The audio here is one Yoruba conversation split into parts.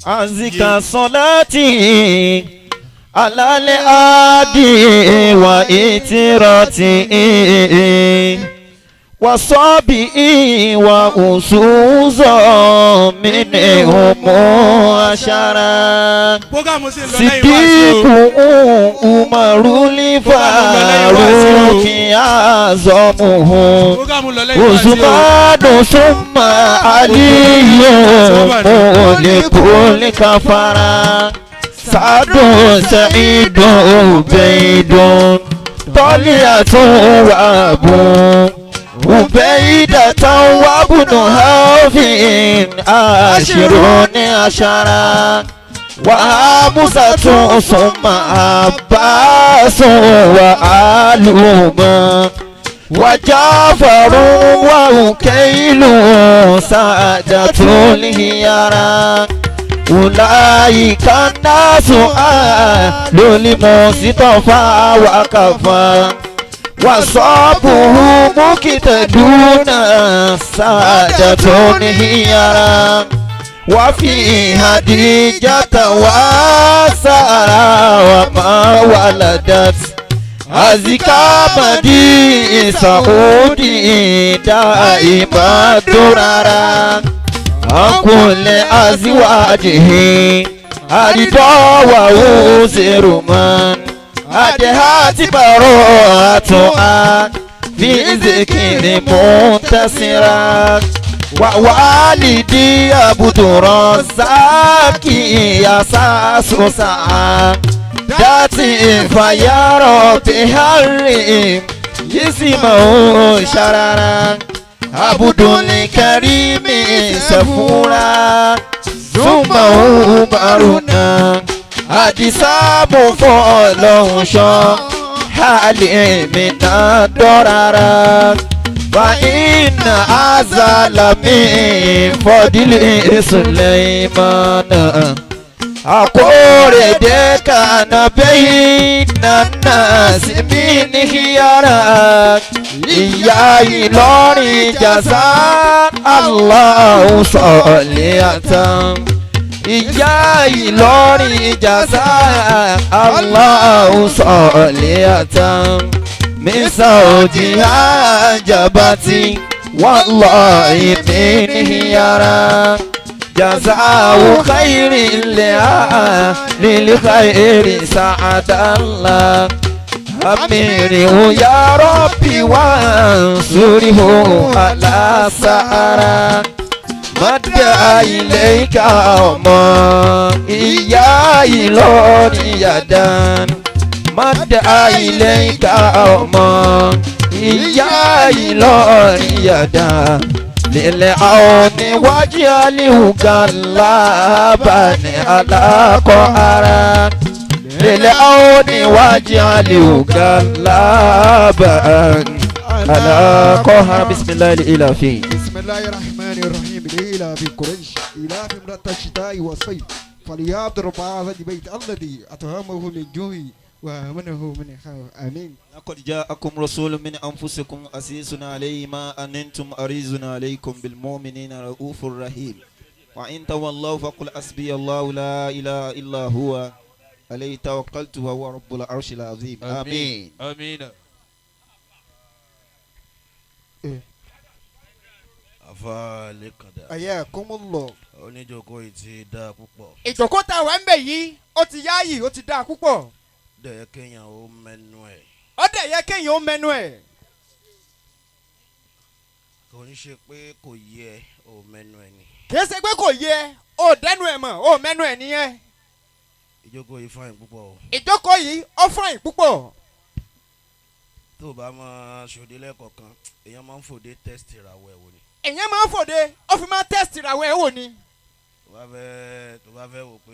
أزكى صلاتي على الهادي وإترتي وصابئي وأسوزا منهم عشرا Programme sì ń lọ lẹ́yìn wá sí o. Sidiku Umaru Lifaruki azamuhu Programme lọ lẹ́yìn wá sí o. Usmanu summa Aliyu mulikul kafara Sa'dun Sa'idun Ubaidun Taliyatun wa Abu Ubaidatan wa ibnu Hawfin ashirun ashara وحمزة ثم عباس وآلهما وجعفر وأكيل سادة الهيرا أولئك الناس أهل المصطفى وكفى وصابه مقتدون سادة الهيرا وفي هديجة وسارة وما ولدت أزكى مدي سعودي دائما درارا عن كل أزواجه أرضا وأوزر من أدهات براءة في ذكر منتصرا ووالدي عبد الرزاق أساس سعادتي فيا رب هرم يسمه شرارا عبد الكريم سفورا ثم عمرنا àdìsáàbò fún ọlọ́run ṣan àlèmínà dọ́rara fàyínà azàlámì fọdílé sùlẹ̀mánà àkórèdè kànábẹ́yìn nànà síbí níhìyàrá ìyá Ìlọrin jàzá Allahu sọ̀lẹ̀ àtàn ìyá Ìlọrin jàzá Allahu sọ̀lẹ̀ àtàn mísà òjì àjàbátì wallahi níhìyàrá. جزاء خير للخير سعد الله أميره يا ربي وانصره على سعرا مد إليك ọmọ ìyá Ìlọrin yàdán مد إليك ọmọ ìyá Ìlọrin yàdán للعون واجعله غلابا على قهرا للعون واجعله غلابا على قهر بسم الله الإلهي بسم الله الرحمن الرحيم لإلاف قريش إلاف امرأة الشتاء والصيف فليعبد رب هذا البيت الذي أطعمه من جوع وآمنه من خوف آمين. لقد جاءكم رسول من أنفسكم عزيز عليه ما أنتم عزيز عليكم بالمؤمنين رؤوف رحيم وإن تولوا فقل حسبي الله لا إله إلا هو عليه توكلت وهو رب العرش العظيم آمين. Àmín. Afa lẹ́kàndá. حياكم الله. Oníjókòó yìí ti dáa púpọ̀. Ìjókòó tá a wà ń bẹ̀ yìí, ó ti yáàyè, ó ti dáa púpọ̀. Dẹ̀ kéèyàn ó mẹ́nu ẹ̀. Ó dẹ̀ yẹ kéèyàn ó mẹ́nu ẹ̀. Kò ń ṣe pé kò yẹ ó mẹ́nu ẹ̀ ni. Kì í ṣe pé kò yẹ ó dẹ́nu ẹ̀ mọ̀, ó mẹ́nu ẹ̀ nìyẹn. Ìjókòó yìí fine púpọ̀ o. Ìjókòó yìí ó fine púpọ̀. Tó o bá máa ṣòde lẹ́ẹ̀kọ̀kan, èèyàn máa ń fòde test ìràwọ̀ ẹ̀ wò ni. Èèyàn máa ń fòde, ó fi máa test ìràwọ̀ ẹ̀ wò ni. Tó bá fẹ́ wò pé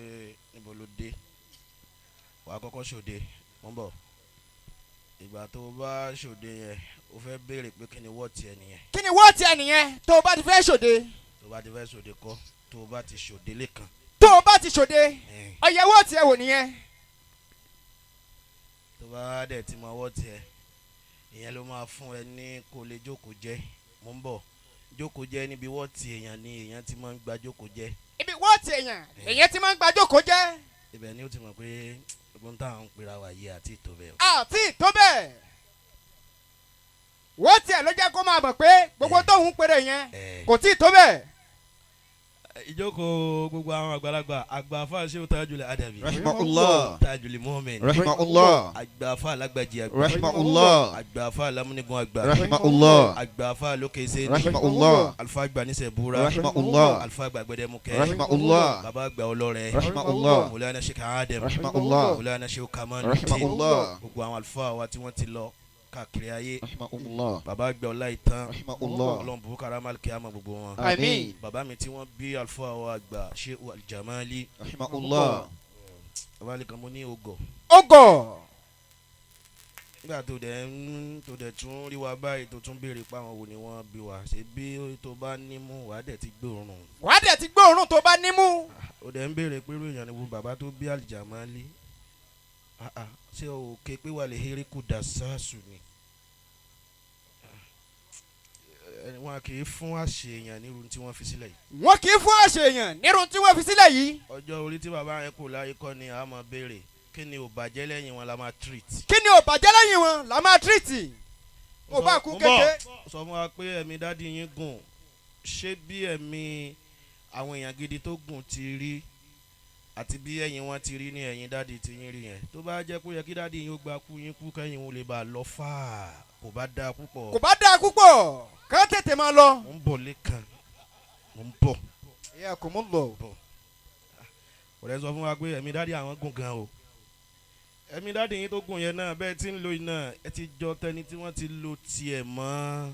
níbo ló dé, wàá kọ́kọ́ ṣòde wọ́n bọ̀. Ìgbà tó o bá ṣòde yẹn, o fẹ́ béèrè pé kí ni wọ́ọ̀tì ẹ nìyẹn. Kí ni wọ́ọ̀tì ẹ̀ nìyẹn tó o bá ti fẹ́ ṣòde. Tó o bá ti fẹ́ ṣòde kọ́, tó o bá ti ṣòde lẹ́ẹ̀kan. Tó o bá ti ṣòde, Ẹ̀ẹ́n. ọ̀yẹ̀ wọ́ọ̀tì ẹ̀ wò nìyẹn. Tó bá dẹ̀ ti mọ wọ́ọ̀tì ẹ, ìyẹn ló máa fún ẹ ní kó lè jókòó jẹ́. Mò ń bọ̀, jókòó jẹ́ níbi wọ́ọ̀tì èèyàn ni èèyàn ti máa ń gba jókòó jẹ́. Ibi wọ́ọ̀tì èèyàn èèyàn ti máa ń gba jókòó jẹ́. Ibẹ̀ ni ó ti mọ̀ pé gbogbo táwọn ń pera wa yìí àti ìtò bẹ́ẹ̀. Àti tó bẹ́ẹ̀. Wọ́ọ̀tì ẹ̀ ló jẹ́ kó máa mọ̀ pé gbogbo tóun péré yẹn kò tí ì tó bẹ́ẹ̀. Ìjókòó gbogbo àwọn àgbàlagbà àgbàfà ṣé o Tajul Adabi. Rahimahullah. Tajul Mu'min. Rahimahullah. Àgbàfà alágbàjì àgbà. Rahimahullah. Àgbàfà alámúnigun àgbà. Rahimahullah. Àgbàfà lókè sẹ́ni. Rahimahullah. Alfa àgbà nísẹ̀ búra. Rahimahullah. Alfa àgbà gbẹdẹmukẹ. Rahimahullah. Baba àgbà ọlọ́rẹ. Rahimahullah. Mọ̀lánà Sheikh Adam. Rahimahullah. Mọ̀lánà Sheikh Kamal. Rahimahullah. Gbogbo àwọn àlùfáà wa tí wọ́n ti lọ káàkiri ayé. Rahimahullah. Baba àgbà ọlá ìtàn. Rahimahullah. Ọlọ́run bùkún karama kíámà gbogbo wọn. Àmín. Baba mi tí wọ́n bí àlùfáà wa àgbà Sheikh Aljamali. Rahimahullah. Baba lè kàn mọ́ ní ogò. Ó gọ̀. Nígbà tó dẹ̀ ń tó dẹ̀ tún rí wa báyìí tó tún béèrè pé àwọn wo ni wọ́n bí wa ṣe bí tó bá nímú wàá dẹ̀ ti gbóòórùn. Wàá dẹ̀ ti gbóòórùn tó bá nímú. Ó dẹ̀ ń béèrè pé irú èèyàn ni wo bàbá tó bí Aljamali. Ṣé o ké pé wà lè héré kù dà sáàsù ni? Wọn kì í fún àṣeyàn nírú tí wọ́n fi sílẹ̀ yìí. Wọ́n kì í fún àṣeyàn nírun tí wọ́n fi sílẹ̀ yìí. Ọjọ́ orí tí bàbá yẹn kò láyé kọ́ ni a máa béèrè kí ni ò bàjẹ́ lẹ́yìn wọn la máa treat. Kí ni ò bàjẹ́ lẹ́yìn wọn la máa tírìtì. Mo bá kú kéke. Sọ fún wa pé ẹ̀mí dádì yín gùn ṣé bí ẹ̀mí àwọn èèyàn gidi tó gùn ti rí àti bí ẹ̀yìn wọn ti rí ní ẹ̀yìn dádì ti yín rí yẹn tó bá jẹ́ kó yẹ kí dádì yín ó gba kú yín kú kẹ́yìn òun lè bá a lọ fà kò bá dáa púpọ̀. Kò bá dáa púpọ̀ ká tètè máa lọ. Mo ń bọ̀ lẹ́kàn mo ń bọ̀. Ìyá kò mú lọ. Ọ̀rẹ́ sọ fún wa pé ẹ̀mí dádì àwọn gùn gan o ẹ̀mí dádì yín tó gùn yẹn náà bẹ́ẹ̀ tí ń lo iná ẹ ti jọ tẹni tí wọ́n ti lo tiẹ̀ mọ́.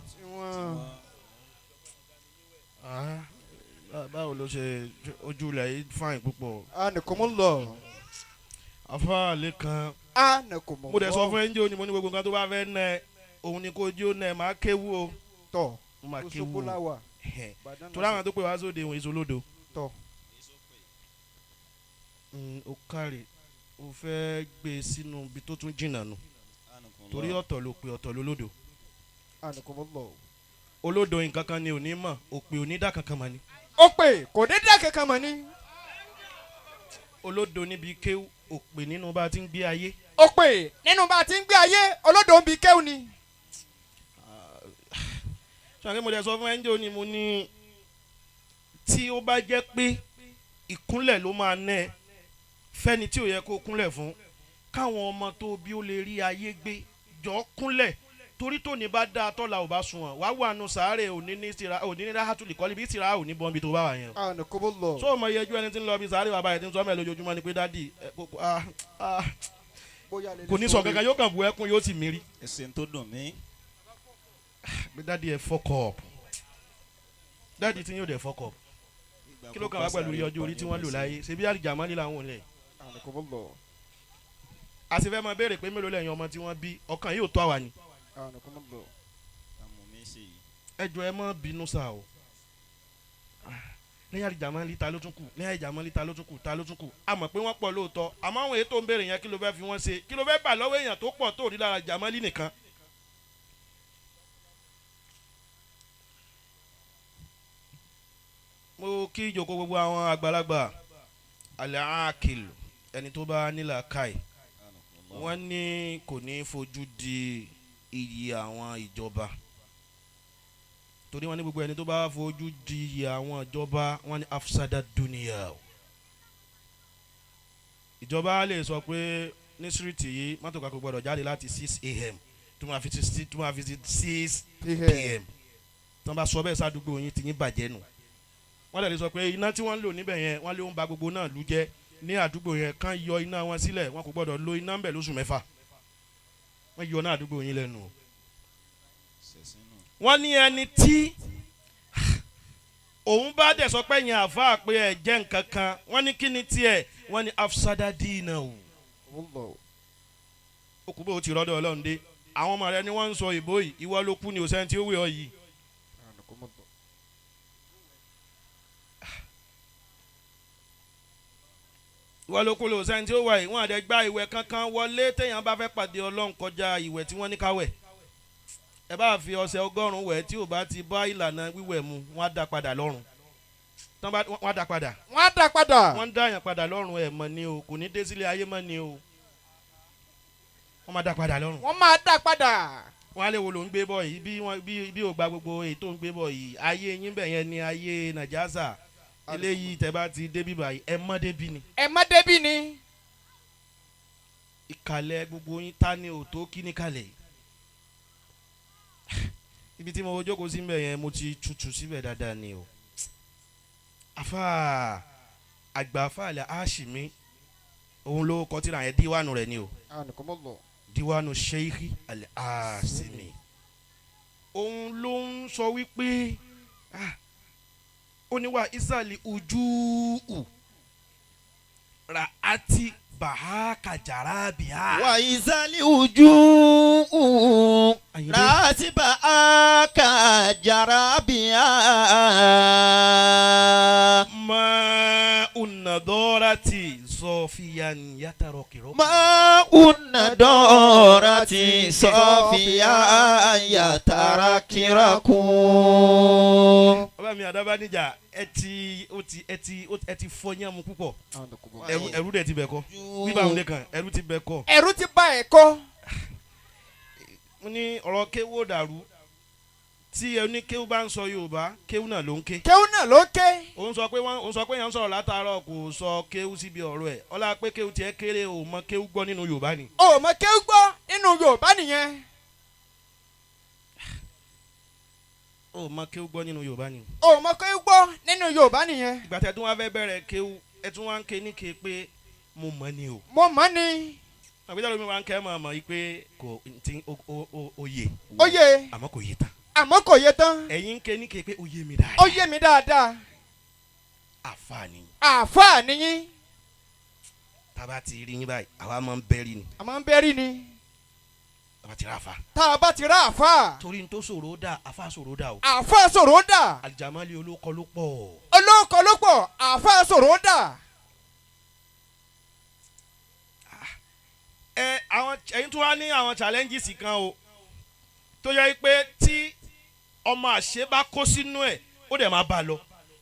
Báwo ló ṣe ojú ilẹ̀ yìí fáìn púpọ̀. A nì kò mú lọ. Afa lẹ́kan. A nì kò mú lọ. Mo dẹ̀ sọ fún ẹ ń jẹ́ òní mo ní gbogbo nǹkan tó bá fẹ́ nà ẹ òun ni kò jí ó nà ẹ máa kéwú o. Tọ̀ mo máa kéwú o. Torí àwọn tó pè wá sóde òun èso lódo. Tọ̀. O kárẹ̀ o fẹ́ gbé e sínú ibi tó tún jìnnà nù torí ọ̀tọ̀ ló pe ọ̀tọ̀ ló lódo. A nì kò mú lọ. Olódo nǹkan kan ni ò ní mọ̀ òpè ò ní dá kankan mọ̀ ni. Ó pè kò ní dá kankan mọ̀ ni. Olódo níbi kéwú òpè nínú bá a ti ń gbé ayé. Ó pè nínú bá a ti ń gbé ayé olódo ń bi kéwú ni. Sọ̀rọ̀ mo dẹ̀ sọ fún ẹ́ńjẹ́ òní mo ní tí ó bá jẹ́ pé ìkúnlẹ̀ ló máa ná ẹ fẹ́ni tí ò yẹ kó kúnlẹ̀ fún káwọn ọmọ tó bí ó lè rí ayé gbé jọ kúnlẹ̀ torí tóní bá dáa tọ́la ò bá sunwọ̀n wàá wà nù sàárè òní ní tìra òní ní ráhàtúlì kọ́lí bí tìra òní bọ́m̀bì tó bá wà yẹn. A nì kò mú lọ. Sọ ma yẹjú ẹni tí ń lọ bí sàárè bàbá yẹn tí ń sọ mẹ́ lójoojúmọ́ ni pé dádì kò ní sọ kankan yóò kàn bu ẹkún yóò sì mírí. Ẹsẹ̀ tó dùn mí. Pé dádì ẹ fuck up dádì tí yóò dẹ̀ fuck up kí ló kàn wá pẹ̀lú ọjọ́ orí tí wọ́n lò láyé ṣebí Aljamali làwọn ò lẹ̀. A nì kò mú lọ. A sì fẹ́ máa béèrè pé mélòó lẹ́yìn ọmọ tí wọ́n bí ọkàn yóò tó àwa ni. A nì kò mú lọ. Ẹ jọ̀ọ́ ẹ má bínú sá o lẹ́yìn Aljamali ta ló tún kù lẹ́yìn Aljamali ta ló tún kù ta ló tún kù a mọ̀ pé wọ́n pọ̀ lóòótọ́ àmọ́ àwọn èyí tó ń béèrè yẹn kí ló fẹ́ fi wọ́n ṣe kí ló fẹ́ bà lọ́wọ́ èèyàn tó pọ̀ tó rí lára Aljamali nìkan. Mo kí ìjókòó gbogbo àwọn àgbàlagbà al-aaqil ẹni tó bá nílà káì wọ́n ní kò ní fojú di iyì àwọn ìjọba torí wọ́n ní gbogbo ẹni tó bá fojú di iyì àwọn ìjọba wọ́n ní afsada dunia. Ìjọba lè sọ pé ní síríìtì yìí mọ́tò kan kò gbọ́dọ̀ jáde láti 6 a.m. tó máa fi 6 p.m. tí wọ́n bá sọ bẹ́ẹ̀ sádùúgbò yín tí yín bàjẹ́ nù. Wọ́n lè sọ pé iná tí wọ́n ń lò níbẹ̀ yẹn wọ́n lè ń ba gbogbo náà lú jẹ́ ní àdúgbò yẹn kàn yọ iná wọn sílẹ̀ wọn kò gbọ́dọ̀ lo iná ń bẹ̀ lóṣù mẹ́fà wọ́n yọ náà àdúgbò yín lẹ́nu. Wọ́n ní ẹni tí òun bá dẹ̀ sọ pé yẹn àfa pé ẹ jẹ́ nǹkan kan wọ́n ní kí ni tiẹ̀ wọ́n ní afsada dina o. Okùnbó ti rọ́dọ̀ Ọlọ́run dé àwọn ọmọ rẹ ni wọ́n ń sọ ìbò yìí ìwọ ló kú ni òsèǹtì tí ó wé ọ yìí. Wọ́n ló kó lò sẹ́ni tí ó wà yìí wọ́n àdẹ gba ìwẹ̀ kankan wọlé téèyàn bá fẹ́ pàdé Ọlọ́run kọjá ìwẹ̀ tí wọ́n ní káwẹ̀ ẹ bá fi ọṣẹ 100 wẹ̀ tí ò bá ti bá ìlànà wíwẹ̀ mu wọ́n á dá padà lọ́rùn. Tán bá wọ́n á dá padà. Wọ́n á dá padà. Wọ́n ń dá yàn padà lọ́rùn ẹ̀ mọ̀ ni o, kò ní dé sílé ayé mọ́ ni o. Wọ́n máa dá padà lọ́rùn. Wọ́n máa dá padà. Wọ́n á lè wo ló ń gbé bọ̀ yìí, bí wọ́n bí ò gba gbogbo èyí tó ń gbé bọ̀ yìí, ayé yín bẹ̀ yẹn ni ayé nàjásà eléyìí. Tẹ́ bá ti débi báyìí, ẹ mọ́ débi ni. Ẹ má débi ni. Ìkàlẹ̀ gbogbo yín ta ni ò tó kí ní kalẹ̀ yìí? Ibi tí mo jókòó sí mbẹ̀ yẹn, mo ti tutù síbẹ̀ dáadáa ni o. Afa àgbà afa àlẹ àṣìmí, òun ló kọ tírà yẹn, díwánu rẹ̀ ni o. Anakumullah. Díwánu sheikh al asimi, òun ló ń sọ wípé ó ní wà isali ojú ra àti bàhákàjàrà bíà. Wà ìsàlẹ̀ ojú láti bá a kà jàrá bíà. Ma unadorati zọfiyan yatarọ kìrọ. Ma unadọ́ra ti sọ́fìyà yàtara kírakún. Bàbá mi Àdábánijà, ẹ ti ó ti ẹ ti ó ẹ ti fọyín mu púpọ̀. Anakumullah. Ẹrú ẹrú dẹ̀ ti bẹ̀ kọ́ bíbá òun lè kàn, ẹrú ti bẹ̀ kọ́. Ẹ̀rù ti bà ẹ̀ kọ́. Mo ní ọ̀rọ̀ kéwú ò dàrú. Tí ẹni kéwú bá ń sọ Yorùbá, kéwú náà ló ń ké. Kéwú náà ló ń ké. Òun sọ pé wọ́n òun sọ pé yẹn ń sọ̀rọ̀ látàárọ̀, kò sọ kéwú síbi ọ̀rọ̀ ẹ̀, ọlá pé kéwú tiẹ̀ kéré, ò mọ kéwú gbọ́ nínú Yorùbá ni. O mọ kéwú gbọ́ nínú Yorùbá nìyẹn. Ò mọ kéwú gbọ́ nínú Yorùbá ni. O mọ kéwú gbọ́ nínú Yorùbá nìyẹn. Ìgbà tẹ́ tún wá fẹ́ bẹ̀rẹ̀ kéwú, ẹ tún wá ń ké ní ké pé mo mọ̀ ni o. Mo mọ̀ ni. Àgbéjáde mi wá ń kẹ́ mọ̀ mọ̀ yìí pé kò tí ó yé. Ó yé. Àmọ́ kò yé tán. Àmọ́ kò yé tán. Ẹ̀yin ń ké ní ké pé ó yé mi dáadáa. Ó yé mi dáadáa. Àfààní. Àáfàá nìyí. Tába ti rí yín báyìí, àwa máa ń bẹ́rí ni. Àmọ́ ń bẹ́rí ni. Tába ti rà fa. Tá a bá ti rá àáfàá. Torí n tó ṣòro dà, àfa ṣòro dà o. Àáfàá ṣòro dà. Àlìjàmálì olóko ló pọ̀. Olóko ló pọ̀, àáfàá ṣòro dà. Ẹ àwọn ẹ̀yin tó wá ní àwọn challenges kan o, tó yẹ pé tí ọmọ àṣẹ bá kó sínú ẹ̀, ó dẹ̀ máa bá a lọ.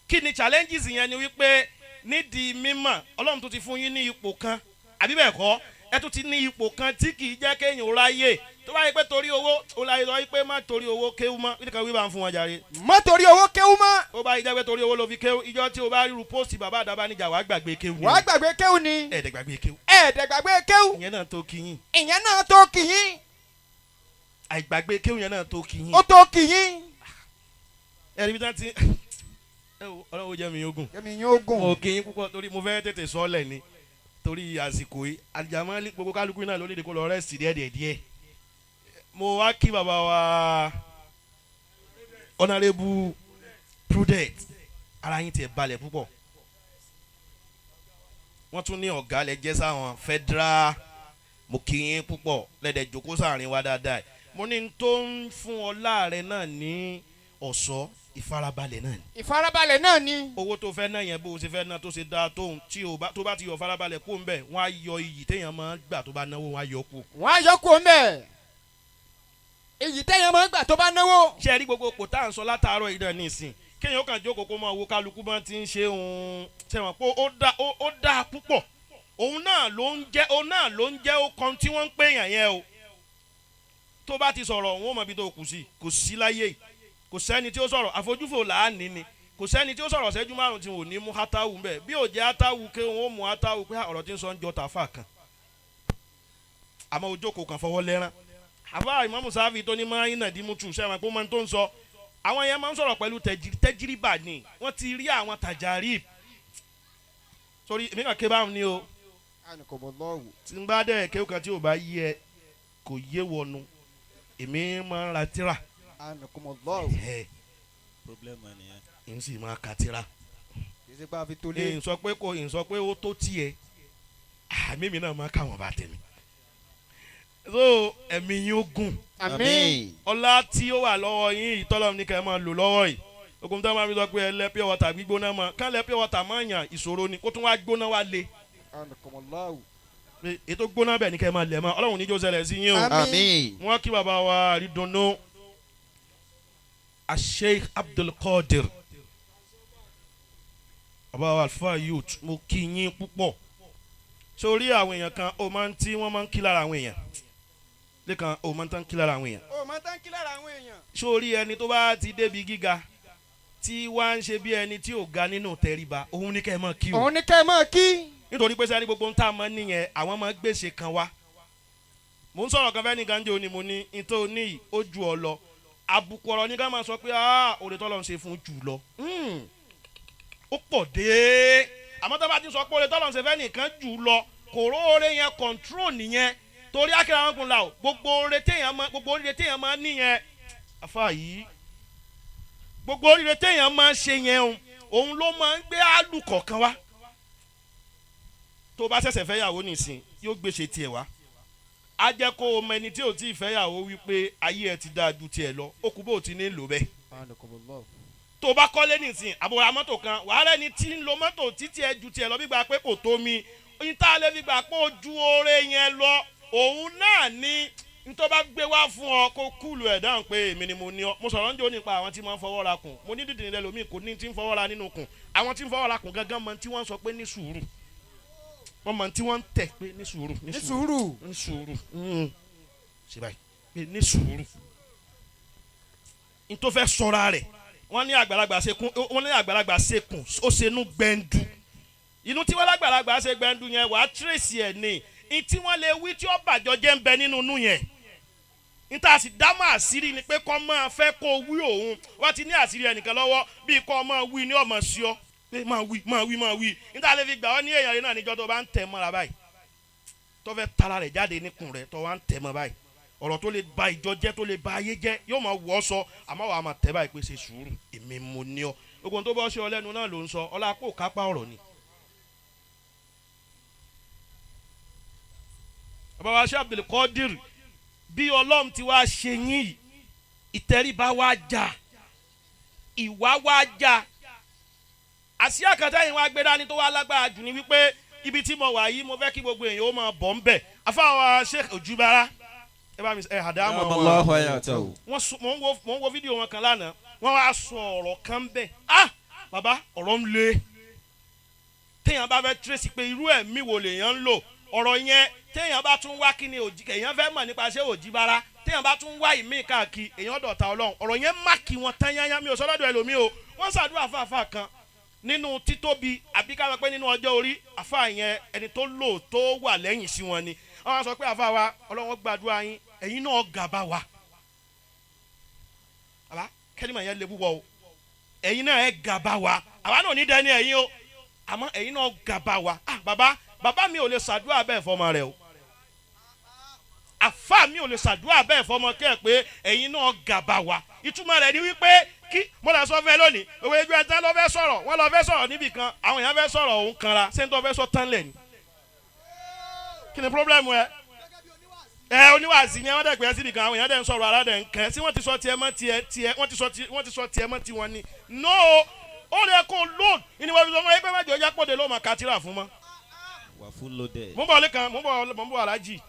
Kí ni challenges yẹn? Ni wípé nídìí mímọ̀, Ọlọ́run tó ti fún yín ní ipò kan, àbí bẹ́ẹ̀ kọ́, ẹ tún ti ní ipò kan tí kì í jẹ́ kéèyàn ráyè tó bá yẹ pé torí owó ó láyé lọ wípé má torí owó kéwú mọ́ nítorí kan wíwá ń fún wọn jàre. Má torí owó kéwú mọ́. Ó bá yẹ jẹ́ pé torí owó ló fi kéwú, ìjọ tí o bá ríru póòsì bàbá Àdábánijà, wàá gbàgbé kéwú ni. Wàá gbàgbé kéwú ni. Ẹ̀ẹ́dẹ̀ gbàgbé kéwú. Ẹ̀ẹ́dẹ̀ gbàgbé kéwú. Ìyẹn náà tó kíyìn. Ìyẹn náà tó kìyín. Àìgbàgbé kéwú yẹn náà tó kíyìn. Ó tó kìyín. Ẹ̀rí bí wọ́n ti ẹ wo, Ọlọ́run jẹ́ mi ogun. Kẹ́mi yín ó gùn. Mo kí yín púpọ̀ torí mo fẹ́ tètè sọ ọ́ lẹ̀ ni torí àsìkò yìí. Àjàmọ́ gbogbo kálukú náà ló léde kó lọ rest díẹ̀ díẹ̀ díẹ̀. Mo wá kí bàbá wa Honourable Prudent, ara yín tiẹ̀ balẹ̀ púpọ̀. Wọ́n tún ní ọ̀gá lẹ jẹ́ sáwọn federal. Mo kí yín púpọ̀ lẹ́dẹ̀ jókòó sáàrin wa dáadáa. Mo ní n tó ń fún ọlá rẹ náà ní ọ̀ṣọ́, ìfarabalẹ̀ náà ni. Ìfarabalẹ̀ náà ni. Owó tó fẹ́ náà yẹn, bó o ṣe fẹ́ náà tó ṣe dáa tóun, tí o bá tó bá ti yọ farabalẹ̀ kó ń bẹ̀, wọ́n á yọ iyì téèyàn máa ń gbà tó bá náwó, wọ́n á yọ kú. Wọ́n á yọ kó mẹ́ èyí téèyàn máa ń gbà tó bá náwó. Ṣé ẹ rí gbogbo kò tá à ń sọ látàárọ̀ yìí náà nísìn, kéèyàn kàn jókòó kó máa wo kálukú bá ti ń ṣe òun, ṣe wọn pé ó dá púpọ̀. Òun náà ló ń jẹ́ ó kan tí wọ́n ń pè yàn yẹn o. Tó bá ti sọ̀rọ̀, òun ó mọ ibi tó kù sí. Kò sí láyé yìí, kò sẹ́ni tí ó sọ̀rọ̀ àfojúfò làánì ni. Kò sẹ́ni tí ó sọ̀rọ̀ ṣẹ́jú 5 tí ò ní mú hátàwù ńbẹ̀. Bí ò jẹ́ hátàwù ké, òun ó mú hátàwù pé ọ̀rọ̀ tí ń sọ ń jọ tàfà kan. Àmọ́ ojókòó kan fọwọ́ lẹ́rán, àbá Ìmáàmù Sáfì tó ní máa ń nàdí mú tù sẹ́wọ̀n pé ó máa ń tó ń sọ. Àwọn yẹn máa ń sọ̀rọ̀ pẹ̀lú tẹ́jìrìbà ni wọ́n ti rí àwọn tàjàrí sórí. Èmi kàn ké báwọn ni o. Anakumullah. Tí n bá dẹ̀ kéwù kan tí ò bá yé ẹ, kò yé wọnú, èmi máa ń ra tíra. Anakumullah. Ẹ̀ Problem nìyẹn. n sì máa ka tíra. Kì í ṣe pé a fi tó lé. N sọ pé kò n sọ pé ó tó tiẹ̀, àmì mi náà máa ká wọn bá tẹ̀mí. So ẹ̀mí yín ó gùn. Àmín. Ọlá tí ó wà lọ́wọ́ yín, ìtọ́lọ́run ní ká ẹ máa lò lọ́wọ́ yìí. Ogun tí wọ́n máa fi sọ pé ẹ lẹ pure water gbígbóná mọ́ ká lẹ pure water máa yàn, ìṣòro ni kó tún wá gbóná wá le. Anakumullah. Pé ètò gbóná bẹ̀ ní ká ẹ máa lẹ̀ mọ́. Ọlọ́run níjó ṣẹlẹ̀ sí yín o. Àmín. Wọ́n kí bàbá wa àrídùnnú Sheikh Abdulkadir. Bàbá wa Alfa Youth, mo kí yín púpọ̀. Sórí àwọn èèyàn kan ó máa ń tí wọ́n máa ń kí lára àwọn èèyàn lẹ́kan, ó máa ń tán kí lára àwọn èèyàn. O máa tán kí lára àwọn èèyàn. Sórí ẹni tó bá ti débi gíga tí wá ń ṣe bí ẹni tí ò ga nínú tẹríba, òun ní kẹ́ ẹ máa kí o. Òun ní kẹ́ ẹ máa kí. Nítorí pé sẹ́ni gbogbo ń tà mọ́ nìyẹn, àwọn máa gbèsè kan wá. Mò ń sọ̀rọ̀ kan fẹ́ nìkan jẹ́ òní, mo ní nítorí ní yìí ó ju ọ lọ. Àbùkù ọ̀rọ̀ ní ká máa sọ pé òde tọ́lọ́ ń ṣe fún jù lọ. Ó pọ̀ dé, àmọ́ tó bá ti sọ pé òde tọ́lọ́ ń ṣe fẹ́ nìkan jù lọ, kòró oore yẹn control nìyẹn. Torí akẹ́rẹ́ àwọn kun la o, gbogbo oore téèyàn máa níyẹn, afa yìí, gbogbo oríire téèyàn máa ń ṣe yẹn o, òun ló máa ń gbé àlù kọ̀ọ̀kan wá. Tó bá ṣẹ̀ṣẹ̀ fẹ́yàwó nìsín, yóò gbèsè tiẹ̀ wá. Á jẹ́ kó o mọ ẹni tí ò tí ì fẹ́yàwó wípé ayé ẹ ti dáa ju tiẹ̀ lọ, ó kú bó o ti ní lò bẹ́ẹ̀. Tó bá kọ́lé nìsín, àbúrò mọ́tò kan, wàhálà ẹni tí ń lo mọ́tò títí ẹ ju tiẹ̀ lọ, gbígbà pé kò tó mi níta lè fi gbà pé ó ju oore yẹn lọ, òun náà ni ntọ́ bá gbé wá fún ọ kó kúlù ẹ̀ dáhùn pé èmi ni mo ní ọ. Mo sọ̀rọ̀ ń jò nípa àwọn tí wọ́n ń fọwọ́ ra kùn. Mo ní dídìrín lẹ́lòmíì kò ní tí ń fọwọ́ ra nínú kùn. Àwọn tí ń fọwọ́ ra kùn gángan mọ tí wọ́n ń sọ pé ní sùúrù, wọ́n mọ tí wọ́n ń tẹ̀ pé ní sùúrù, ní sùúrù, ní sùúrù, ṣe báyìí pé ní sùúrù. N tó fẹ́ sọra rẹ̀, wọ́n ní àgbàlagbà ṣekún, wọ́n ní àgbàlagbà ṣekùn ó ṣenú gbẹ̀ndu. Inú tí wọ́n lágbàlagbà ṣe gbẹ̀ndu yẹn, wàá tírèsì ẹ̀ ní ntí wọ́n lè wí tí ó bàjọ́ jẹ́ ń bẹ nínú inú yẹn. Níta sì dámọ̀ àṣírí ni pé kọ́ máa fẹ́ kó wí òun. Wọ́n ti ní àṣírí ẹnìkan lọ́wọ́ bíi kọ́ máa wí ní ọmọ sí ọ pé máa wí, máa wí, máa wí. Níta lè fi gbà ọ́ ní èèyàn rẹ̀ náà níjọ́ tó bá ń tẹ̀ mọ́ra báyìí, tó fẹ́ tara rẹ̀ jáde níkùn rẹ̀, tó wá ń tẹ̀ mọ́ báyìí, ọ̀rọ̀ tó lè ba ìjọ jẹ́, tó lè ba ayé jẹ́, yóò máa wọ̀ ọ́ sọ. Àmọ́ wàá máa tẹ̀ báyìí pé ṣe sùúrù, èmi mo ní ọ. Gbogbo ohun tó bọ́ ṣe ọ lẹ́nu náà ló ń sọ, ọlá kò kápá ọ̀rọ̀ ni. Bàbá wa ṣe Abdul Qadir, bí Ọlọ́run ti wá ṣe yín yìí, ìtẹríba wá jà, ìwà wá jà. Àsíá kan tẹ́yìn wá gbé dání tó wá lágbára jù ní wípé ibi tí mo wà yìí, mo fẹ́ kí gbogbo èèyàn ó máa bọ̀ ń bẹ̀. Afáwa Sheikh Ojúbára, ẹ bá mi ẹ àdámọ̀ wọn. Wọ́n mò ń wo fídíò wọn kan lánàá, wọ́n wá sọ ọ̀rọ̀ kan bẹ̀. Ah bàbá, ọ̀rọ̀ ń le. Téèyàn bá fẹ́ tírèsì pé irú ẹ̀mí wo lèèyàn ń lò, ọ̀rọ̀ yẹn téèyàn bá tún wá kí ni èèyàn fẹ́ mọ̀ nípa ṣé Òjìbára, téèyàn bá tún wá ìmí káàkiri, èèyàn dọ̀tá Ọlọ́run. Ọ̀rọ̀ yẹn má kí wọn tán yányá. Mi ò sọ lọ́dọ̀ ẹlòmíì o. Wọ́n ṣàdúrà fáfá kan nínú títóbi àbí ká sọ pé nínú ọjọ́ orí àfa yẹn, ẹni tó lò tó wà lẹ́yìn sí wọn ni. Wọ́n sọ pé àfa wa, Ọlọ́run gbàdúrà yín, ẹ̀yin náà gàba wa. Àbá kẹ́límà yẹn lè púpọ̀ o, ẹ̀yin náà ẹ̀ gàba wa, àwa náà ní dání ẹ̀yin o, àmọ́ ẹ̀yin náà gàba wa. Ah bàbá, bàbá mi ò lè ṣàdúrà bẹ́ẹ̀ fọmọ rẹ o, àfa mi ò lè ṣàdúrà bẹ́ẹ̀ fọmọ kẹ́ ẹ̀ pé ẹ̀yin náà gàba wa. Ìtumọ̀ rẹ̀ ni wípé kí mo lè sọ fẹ́ lónìí, òwe ojú ẹja lọ fẹ́ sọ̀rọ̀, wọ́n lọ fẹ́ sọ̀rọ̀ níbì kan, àwọn èèyàn fẹ́ sọ̀rọ̀ òun kanra, ṣé n tó fẹ́ sọ tán lẹ̀ ni? Kí ni pírọ́blẹ́mù ẹ? Ẹ oníwàásí ni wọ́n dẹ̀ pẹ́ síbì kan, àwọn èèyàn dẹ̀ ń sọ̀rọ̀ ara dẹ̀ ń kẹ́, sí wọ́n ti sọ tiẹ̀ mọ́ tiẹ̀ tiẹ̀, wọ́n ti sọ tiẹ̀ mọ́ tiwọn ni. No, ó lè kó load ìníwọ̀n fi sọ fún ẹ pé mẹ́jọ jápọ̀dé ló máa katira fún mọ́. Wà full loaded. Mo ń bọ̀ lẹ́kan, mo ń bọ̀ alájì,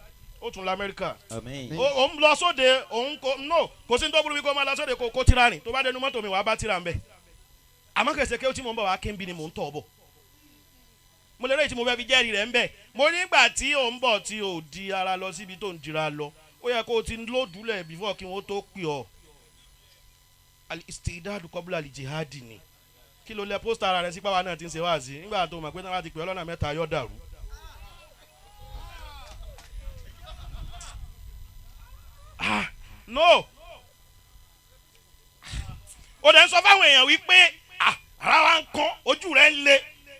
ó tún lọ Amẹ́ríkà. Àmín. Ó ń lọ sóde, òun kò no, kò sí ní tó burú bí kò máa lọ sóde kò kó tira rìn, tó bá dẹnu mọ́tò mi wàá bá tira ń bẹ̀. Àmọ́ kẹsẹ̀ kí ó tí mò ń bọ̀ wá kí n bí ni mò ń tọ̀ bọ̀. Mo lè rí èyí tí mo fẹ́ fi jẹ́rìí rẹ̀ ń bẹ̀. Mo nígbà tí ò ń bọ̀ tí ò di ara lọ síbi tó ń dira lọ, ó yẹ kó o ti lódùlẹ̀ before kí wọ́n tó pè ọ́. Al-istidadu qabla al-jihadi ni. Kí ló lẹ pósítà ara rẹ̀ sí pàwọn náà ti ń ṣe wáàsí nígbà tó mọ̀ pé náà wá ti pè ọ́ lọ́nà mẹ́ta yọ̀ dàrú. Ah no, ó dẹ̀ ń sọ fáwọn èèyàn wípé ara wa ń kán, ojú rẹ̀ ń le,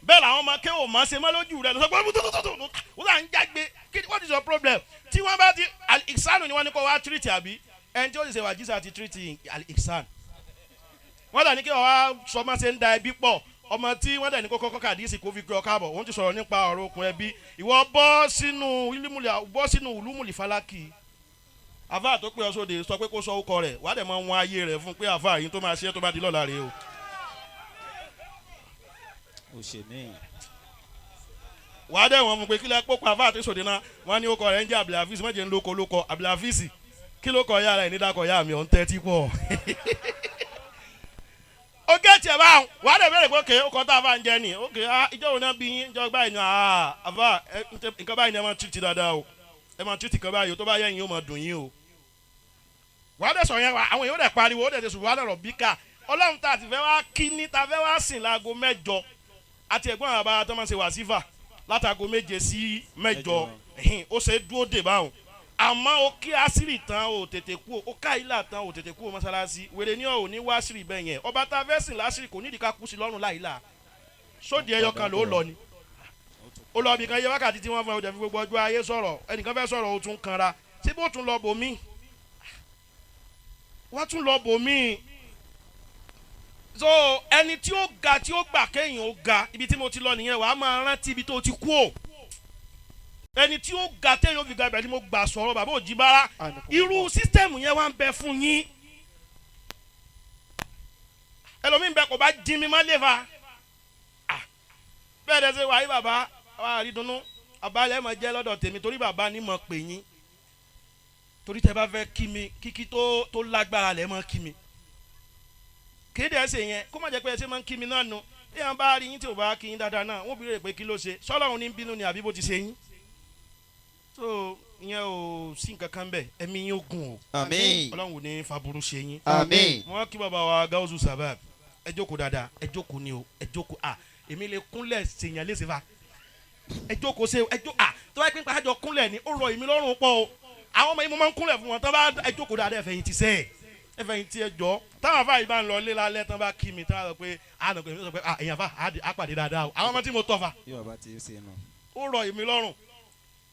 bẹ́ẹ̀ làwọn ọmọ kéwò máa ṣe mọ́ lójú rẹ̀ lọ́sọ̀ pé ó là ń jágbe. What is your problem? Tí wọ́n bá ti al-ihsanu ni wọ́n ní kó wá tírìtì, àbí ẹni tí ó sì ṣe wàjísà ti tírìtì al-ihsan. Wọ́n dà ní kí wọ́n wá sọ máa ṣe ń da ẹbí pọ̀, ọmọ tí wọ́n dẹ̀ ní kókó kàdísì kó fi gbé ọ káàbọ̀, òun ti sọ̀rọ̀ nípa ọ̀rọ̀ okùn ẹbí. Ìwọ bọ́ sínú ìlúmùlì falaki. Àfáà tó pé ọ sóde sọ pé kó sọ ọkọ rẹ̀, wàá dẹ̀ mọ wọn ayé rẹ̀ fún pé àfáà yìí tó máa ṣe tó bá di lọ́la rèé o. Ó ṣe mí. Wàá dẹ̀ wọ́n fún pé kílẹ̀ pópó àfáà tó sòde náà, wọ́n ní ọkọ rẹ̀ ń jẹ́ Abdulhafiz, mọ̀jẹ̀ ń lóko lóko Abdulhafiz, kí ló kọ ya rẹ̀ ní dákọ̀ ya mi ò ń tẹ́tí pọ̀. Ó gẹ̀ẹ́tì ẹ̀ báwọn wà á dẹ̀ bẹ̀rẹ̀ pé òkè ó kọ́ tá a fà ń jẹ ni òkè á ìjọ òun náà bí yín ìjọ báyìí ni àfà nǹkan báyìí ni ẹ máa tìrìtì dáadáa o, ẹ máa tìrìtì kan báyìí o, tó bá yẹ yín ó máa dùn yín o. Wà á dẹ̀ sọ yẹn àwọn èèyàn dẹ̀ pariwo, ó dẹ̀ ti sùn wà á dẹ̀ rọ̀ bíkà ọlọ́run tá a ti fẹ́ wá kí ní tá a fẹ́ wá sìn láago 8 àti ẹ̀gbọ́n àwọn bàbá tó máa ń ṣe wàsífà látago 7 sí 8, ó ṣe é dúró dè báwọn. Àmọ́ o kí àṣírí tán o tètè kú o ká ilà tán o tètè kú o mọ́sálásí wèrè ní ọ̀ ní wá àṣírí bẹ́ẹ̀ yẹn. Ọba tá a fẹ́ sìn láṣírí kò nídìí ká kú sí lọ́rùn láìla sóde ẹyọ kan ló lọ ni ó lọ bí kan yẹ wákàtí tí wọ́n fún ẹ, o jẹ́ fi gbogbo ọjọ́ ayé sọ̀rọ̀, ẹnìkan fẹ́ sọ̀rọ̀ o tún kanra síbí o tún lọ bòmí, wọ́n tún lọ bòmí. So ẹni tí ó ga tí ó gbà kéèyàn ó ga, ibi tí mo ti lọ nìyẹn, wàá máa rántí ibi tó ti kú o. Ẹni tí ó ga téèyàn ó fi ga, ibẹ̀ ni mo gbà sọ̀rọ̀ bàbá Òjìbára. Irú sísítẹ́ẹ̀mù yẹn wá ń bẹ fún yín. Ẹlòmíín bẹ kò bá dín mi má lè fa bẹ́ẹ̀ dẹ́ ṣe wáyé bàbá wa àrídùnnú àbálẹ̀ mọ̀ jẹ́ lọ́dọ̀ tèmi torí bàbá ni mo pè yín, torí tẹ bá fẹ́ kí mi kíkí tó lágbára lẹ́ mọ́ kí mi kéde ẹsẹ yẹn kó má jẹ́ pé ẹsẹ máa ń kí mi náà nu. Bí wọn bá rí yín tí ò bá kí yín dáadáa náà, wọn bí rè pé kí ló ṣe, sọlọ́run ní bínú ni àbí bó ti ṣe yín. So ìyẹn ò sí nǹkan kan bẹ́ẹ̀, ẹ̀mí yín ó gùn o. Àmín. Ọlọ́run ò ní faburú ṣe yín. Àmín. Wọ́n kí bàbá wa Gáúsù Sábàb, ẹ jókòó dáadáa, ẹ jókòó ni o, ẹ jókòó. À èmi lè kúnlẹ̀ ṣèyàn léṣe fa, ẹ jókòó ṣe ẹ jó à tó bá pín pàjọ kúnlẹ̀ ni ó rọ èmi lọ́rùn pọ̀ o. Àwọn ọmọ yìí mo máa ń kúnlẹ̀ fún wọn tó bá ẹ jókòó dáadáa, ẹ̀fẹ̀yìntì sẹ́ẹ̀ ẹ̀fẹ̀yìntì ẹ jọ. Táwọn afá yìí bá ń lọ lé lálẹ́ tán bá kí mi tán bá sọ pé àná pé sọ pé èèyàn fa á pàdé dáadáa o, àwọn ọmọ tí mo tọ́ fa. Yóò bá ti ṣe nù. Ó rọ èmi lọ́rùn,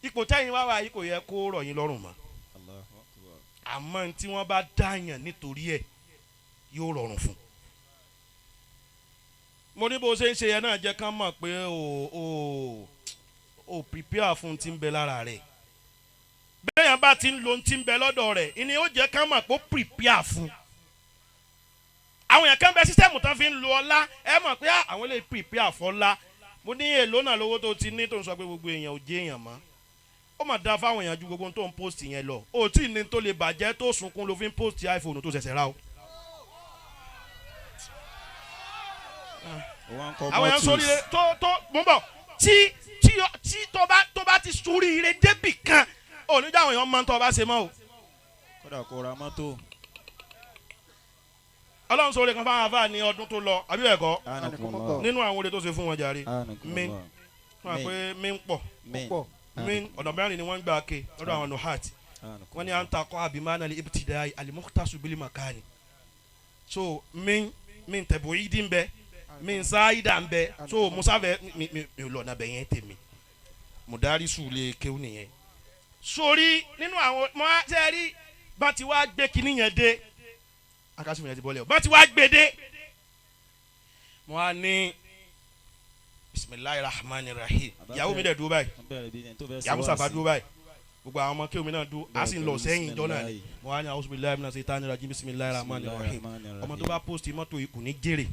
ipò tẹ́yìn wá wá yìí kò yẹ kó rọ̀ yín lọ́rùn mọ́. Allahu Akbar. Àmọ́ tí wọ́n bá dáyàn nítorí ẹ̀ yóò rọrùn fún. Mo ní bó ṣe ń ṣe yẹn náà jẹ́ ká mọ̀ pé o prepare fún ti ń bẹ lára rẹ̀. Bẹ́ẹ̀ yẹn bá ti ń lo ti ń bẹ lọ́dọ̀ rẹ̀ ìní ó jẹ́ ká mọ̀ pé ó prepare fún. Àwọn èèyàn kan bẹ sísẹ́mù tán fi ń lo ọlá, ẹ mọ̀ pé àwọn lè prepare fọ́lá. Mo ní èlò náà lówó tó ti ní tó ń sọ pé gbogbo èèyàn ò jẹ́ èèyàn mọ́. Ó mà dáa fáwọn èèyàn ju gbogbo tó ń post yẹn lọ. O tí ní tó lè bàjẹ́ tó sunkún ló fi ń post iPhone tó ṣẹ̀ṣẹ̀ rà o. Àwọn èèyàn sórí rẹ tó mú bọ̀ tí tó bá ti sórí rẹ débì kan ò ní jáwọn èèyàn máa ń tọ́ bá ṣe mọ́ o. Kódà kó ra mọ́tò. Ọlọ́run sórí kan fáwọn afáà ní ọdún tó lọ àbí bẹ́ẹ̀ kọ́ nínú àwọn oore tó ṣe fún wọn jàre mi wọn pé mi ń pọ̀ mi ọ̀nà mẹ́rin ni wọ́n ń gbà ké lọ́dọ̀ àwọn nuhat wọ́n ní à ń ta kọ́ abimana li ibtidai alimuktasu bili makani so mi tẹ̀bù yìí dín bẹ́ẹ̀ mi sáyidà ń bẹ so musa fẹ mi mi lọ nabẹ yẹn tèmi mudarisu lè kéwù nìyẹn. Sórí nínú àwọn mọ sẹ́ẹ̀rí bá ti wá gbé kinní yẹn dé akásùn yẹn ti bọ́lẹ̀ o bá ti wá gbé dé mo á ní bisimilahi rahman rahim ìyàwó mi dẹ̀ dúró báyìí, ìyàwó Musa dúró báyìí, gbogbo àwọn ọmọ kéwù mi náà dúró, a sì ń lọ sẹ́yìn jọ náà ni. Mo á ní a'udhu billahi minash shaitani rajim bisimilahi rahman rahim. Ọmọ tó bá post mọ́tò yìí kò ní jèrè,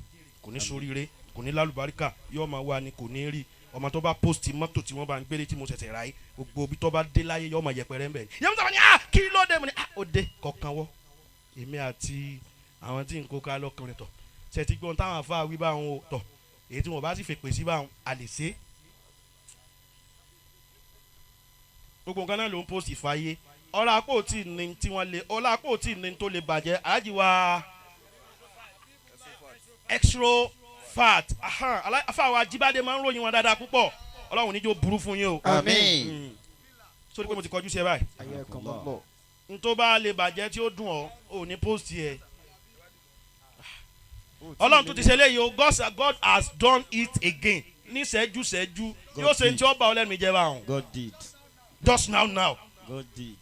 kò ní soríire, kò ní lálùbáríkà, yóò máa wá ni kò ní rí. Ọmọ tó bá post mọ́tò tí wọ́n bá ń gbélé tí mo ṣẹ̀ṣẹ̀ ra yìí, gbogbo ibi tó bá dé láyé yóò máa yẹpẹrẹ ń bẹ̀. Yẹ́n tó bá ní kí ló dé? Mo ní ó dé kọ̀ọ̀kan wọ́ èmi àti àwọn tí n kó ká lọ́kùnrin tọ̀ ṣe ti gbọ́n táwọn afá wí báwọn o tọ̀ èyí tí wọ́n bá sì fèpè sí báwọn a lè ṣe. Gbogbo nǹkan náà ló ń post ìfàyè ọ̀rọ̀ àpò tí ní tí wọ́n lè ọ̀rọ̀ àpò tí ní tó lè bàjẹ́ àájì wa extra fat afáwa Ajíbádé máa ń ròyìn wọn dáadáa púpọ̀. Ọlọ́run níjó burú fún yín o. Àmín. Sórí pé mo ti kọjú sí ẹ báyìí. N tó bá lè bàjẹ́ tí ó dùn ọ́ ò ní post yẹ. Ọlọ́run tó ti ṣe léyìí o, God has done it again. Ní ṣẹ́jú ṣẹ́jú yóò ṣe tí ó bá ọ lẹ́nu ìjẹba ọ̀hún. God did. Just now now. God did.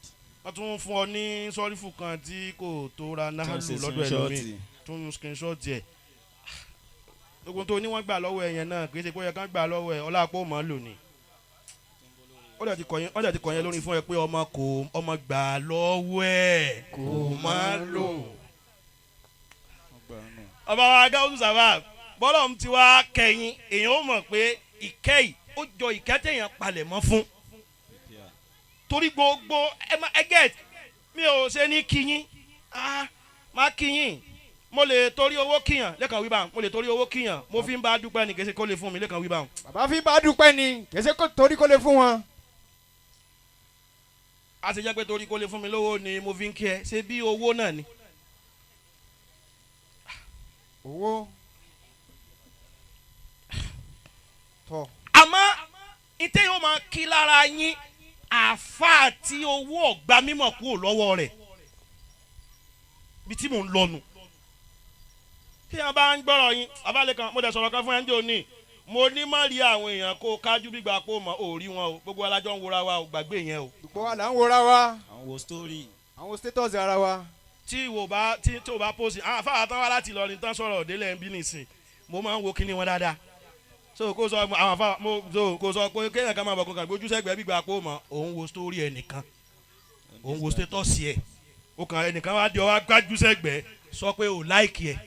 Wọ́n tún fún ọ ní sọ́rífù kan tí kò tó ra náà lù lọ́dọ̀ ẹlòmíì tún screenshot yẹ. Ogun tó ní wọ́n gbà lọ́wọ́ ẹ yẹn náà kì í ṣe pé ó yẹ kán gbà lọ́wọ́ ẹ ọlápò mọ́ lónìí. Ó dẹ̀ ti kọ̀ yẹn lórí fún ẹ pé ọmọ kò ọmọ gbà lọ́wọ́ ẹ kò mọ́ lò. Ọba wa Gáúsù Sábà bọ́lọ̀ ń ti wá kẹyìn èèyàn ó mọ̀ pé ìkẹyì ó jọ ìkẹ́ téèyàn palẹ̀ mọ́ fún. Torí gbogbo ẹ get mi ò ṣe ní kíyín má kíyín Mo lè torí owó kíyàn lẹ́kàn wí báwọn, mo lè torí owó kíyàn, mo fi ń bá dúpẹ́ ní kèsì kó lè fún mi lẹ́kàn wí báwọn. Bàbá fi bá dúpẹ́ ni, kèsè kó torí kó lè fún wọn. A ti jẹ́ pé torí kó lè fún mi lówó ni mo fi ń kí ẹ, ṣé bí owó náà ni. Owó. Tọ́. Àmọ́ ìtẹ́ yóò máa kí lára yín àáfàá tí owó ọ̀gbà mímọ̀ kúrò lọ́wọ́ rẹ̀ bí tí mò ń lọnu. Tí a bá ń gbọ́rọ̀ yín abálẹ̀ kan, mo dẹ̀ sọ̀rọ̀ kan fún ẹ ní òní, mo ní má rí àwọn èèyàn kó kájú gbígbà pé ó mọ̀ ò rí wọn o, gbogbo alájọ ń wora wa ò gbàgbé yẹn o. Gbogbo wa là ń wora wa. Àwọn wo story. Àwọn status ara wa. Tí ìwò bá tí tó bá post àwọn afáà tán wá láti Ìlọrin tán sọ̀rọ̀ òdélẹ̀ ń bí nìsín, mo máa ń wo kíní wọn dáadáa. So kó sọ àwọn afáà mo so kó sọ pé kéèyàn kan máa bọ̀ kó kàn gbójú sẹ́gbẹ̀ẹ́ gbígbà pé ó mọ̀ òun wo story ẹnìkan, òun wo status ẹ̀, ó kàn ẹnìkan wá di ọ wá gbájú sẹ́gbẹ̀ẹ́ sọ pé ò láìkì ẹ̀.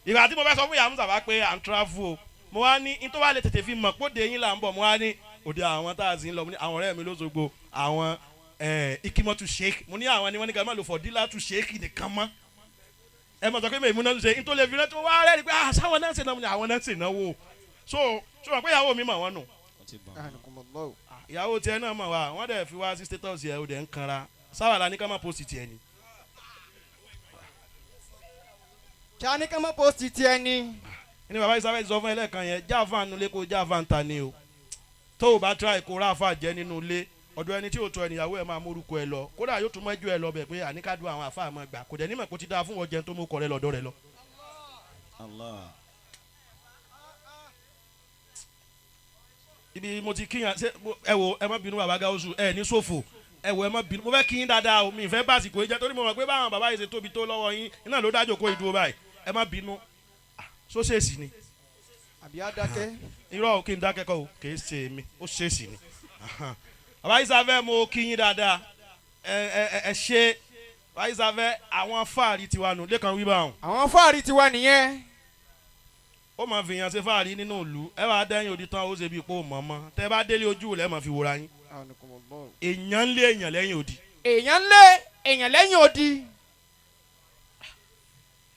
Ìgbà tí mo fẹ́ sọ fún ìyá Musa bá pé à ń travel o, mo wá ní ní tó wá lè tètè fi mọ̀ póde yín là ń bọ̀, mo wá ní òde àwọn tá a sì ń lọ, mo ní àwọn ọ̀rẹ́ mi lóṣogbo àwọn Ikimotu Sheikh, mo ní àwọn ni wọ́n ní ká má lò fọ̀dílà tu Sheikh nìkan mọ́, ẹ mọ̀ sọ pé mèmú náà ṣe ní tó lè fi rántí wá rẹ́rìí pé ah sáwọn náà ń ṣe náà, mo ní àwọn náà ń ṣe náwó. So so wọ́n pé ìyàwó mi mọ̀ wọ́n nù, ìyàwó tiẹ̀ náà mọ̀ wá, wọ́n dẹ̀ fi wá sí status yẹ, o dẹ̀ ń kanra sáwà la ní ká má post tiẹ̀ ni. Ṣá ní ká má post tiẹ̀ ni. Ní baba Isabel sọ fún ẹlẹ́kan yẹn, jáfa nulẹ̀ kó jáfa ń ta ni o, tó o bá try kó ráfa jẹ́ nínú ilé ọ̀dọ̀ ẹni tí o tọ́ ẹnìyàwó ẹ̀ máa mórúkọ ẹ lọ, kódà yóò tún mọ́jú ẹ lọ bẹ̀ pé àníkàdùn àwọn àfa àmọ́ gbà kò dẹ̀ nímọ̀ kó ti dáa fún ọjẹ́ tó mú kọ rẹ lọ́dọ̀ rẹ lọ. Allah. Ibi mo ti kíyàn ṣe ẹ wo, ẹ má bínú baba Gáúsù, ẹ ní ṣòfò, ẹ wo ẹ má bínú, mo fẹ́ kí yín dáadáa o, mi ì fẹ́ bá àsìkò yìí jẹ́ torí mo mọ̀ pé báwọn bàbá yìí ṣe tóbi tó lọ́wọ́ yín iná ló dájò kó ìdúró báyìí, ẹ má bínú sóṣèṣì ni. Àbí á dákẹ́. Irọ́ o, kí n dákẹ́ kọ́ o, kì í ṣe mi ó ṣèṣì ni. Bàbá Isabel mo kí yín dáadáa, ẹ ẹ ẹ ṣe bàbá Isabel àwọn fáàrí tiwa nù lẹ́kàn wí báwọn. Àwọn fáàrí tiwa nìyẹn. Ó máa fi yàn ṣe fáàrí nínú ìlú, ẹ wàá dẹ́yìn odi tán ó ṣe bí ipò mọ̀ọ́mọ́, tẹ́ bá délé ojú lẹ́ẹ̀ máa fi wòra yín. Èèyàn ń lé èèyàn lẹ́yìn odi. Èèyàn ń lé èèyàn lẹ́yìn odi.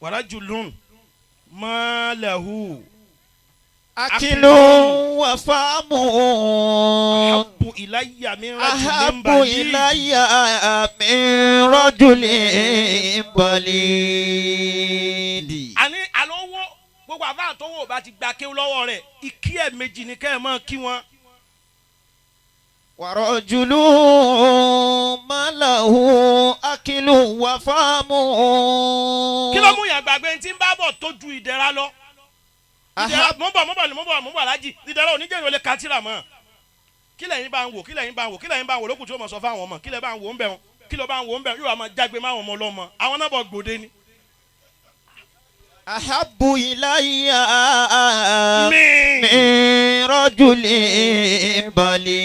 Wàrà jùlùm mọ́lẹ̀hù. Akilu wa famu. Ahabu ilayya min rajulin Ahabu balid. ilayya min rajulin balidi. Àní àlọ́ owó gbogbo àbá àtọwọ́ bá ti gba kéwú lọ́wọ́ rẹ̀, ìkí ẹ̀ méjì ni kẹ́ ẹ̀ máa kí wọn. ورجل ما له أكل وفام. Kí ló mú yàn gbàgbé tí ń bá bọ̀ tó ju ìdẹ̀ra lọ? Ìdẹ̀ra mò ń bọ̀ mò ń bọ̀ mò ń bọ̀ mò ń bọ̀ alájì, ìdẹ̀ra oníjẹ́ ìrọ̀lẹ́ kátìrà mọ́. Kí lẹ́yìn bá ń wò, kí lẹ́yìn bá ń wò, kí lẹ́yìn bá ń wò lókùn tí ó mọ̀ sọ fáwọn ọmọ, kí lẹ́ bá ń wò ń bẹ̀ wọn, kí ló bá ń wò ń bẹ̀ yóò wá máa jágbe máwọn ọmọ ọlọ́mọ, àwọn náà bọ̀ gbòde ni. أحب إلي Mi. من رجل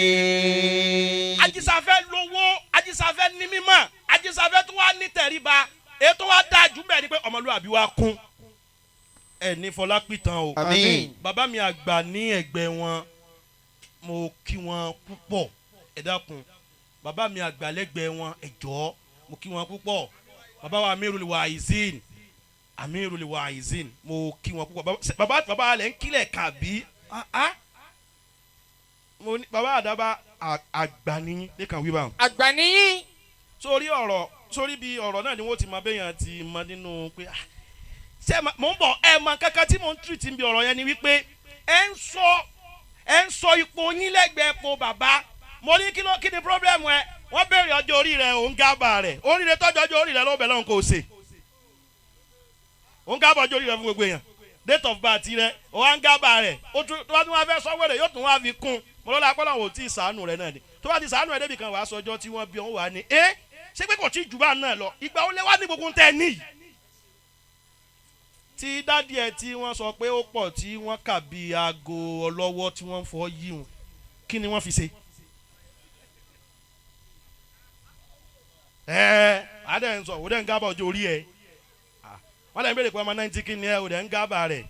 بليد. Ajísafẹ́ lówó, ajísafẹ́ ní mímọ́, ajísafẹ́ tó wá ní tẹríba, èyí tó wá dáa jù bẹ́ẹ̀ ni pé ọmọlúwàbí wa kún. Ẹ ní Fọlá pìtàn o. Àmín. Bàbá mi àgbà ní ẹ̀gbẹ́ wọn, mo kí wọn púpọ̀, ẹ dákun. Bàbá mi àgbà lẹ́gbẹ̀ẹ́ wọn, ẹ jọ̀ọ́, mo kí wọn púpọ̀. Bàbá wa Amirul Waizin, Amirul Waizin, mo kí wọn púpọ̀. Bàbá bàbá alẹ̀ ń kílẹ̀ kàbí. Ah, ah. Mo ní bàbá àdàbà àgbà ní lẹ́kàn wíwá Àgbà nìyí. sórí ọ̀rọ̀, sórí bí ọ̀rọ̀ náà ni wọ́n ti mọ béèyàn ti mọ nínú pé ah, ṣé mò ń bọ̀ ẹ mọ kankan tí mò ń tìrìtì bí ọ̀rọ̀ yẹn ni wípé ẹ ń sọ ipò yín lẹ́gbẹ̀ẹ́ ipò bàbá. Mo ní kí ló kí ni problem ẹ, wọ́n béèrè ọjọ́ orí rẹ̀, òun gábà rẹ̀ oríire tọ́jú ọjọ́ orí rẹ̀ ló bẹ̀ lọ́hùn kò ṣe, òun gábà ọjọ́ orí rẹ̀ fún gbogbo èèyàn, date of birth rẹ̀ òun gábà rẹ̀, ó tún tó bá tún wá fẹ́ sọ́wọ́ rẹ̀ yóò tún wá fi kún. Mo lọ́la pẹ́ lọ́wọ́ ò tí ì sàánù rẹ̀ náà ni, tó bá ti sàánù rẹ̀ débì kan wàá sọjọ́ tí wọ́n bí òun wà ní ẹ́ ṣé pé kò tí ì jù bá náà lọ, ìgbà ó lé wá ní gbogbo tẹ́ ẹ níyì. Tí dádì ẹ tí wọ́n sọ pé ó pọ̀ tí wọ́n kà bí aago ọlọ́wọ́ tí wọ́n ń fọ́ yíhun, kí ni wọ́n fi ṣe? Ẹ adé ń sọ òde ń gábà ọjọ́ orí ẹ, wọ́n lè béèrè pé ọmọ 90 kí ni ẹ, òde ń gábà rẹ̀.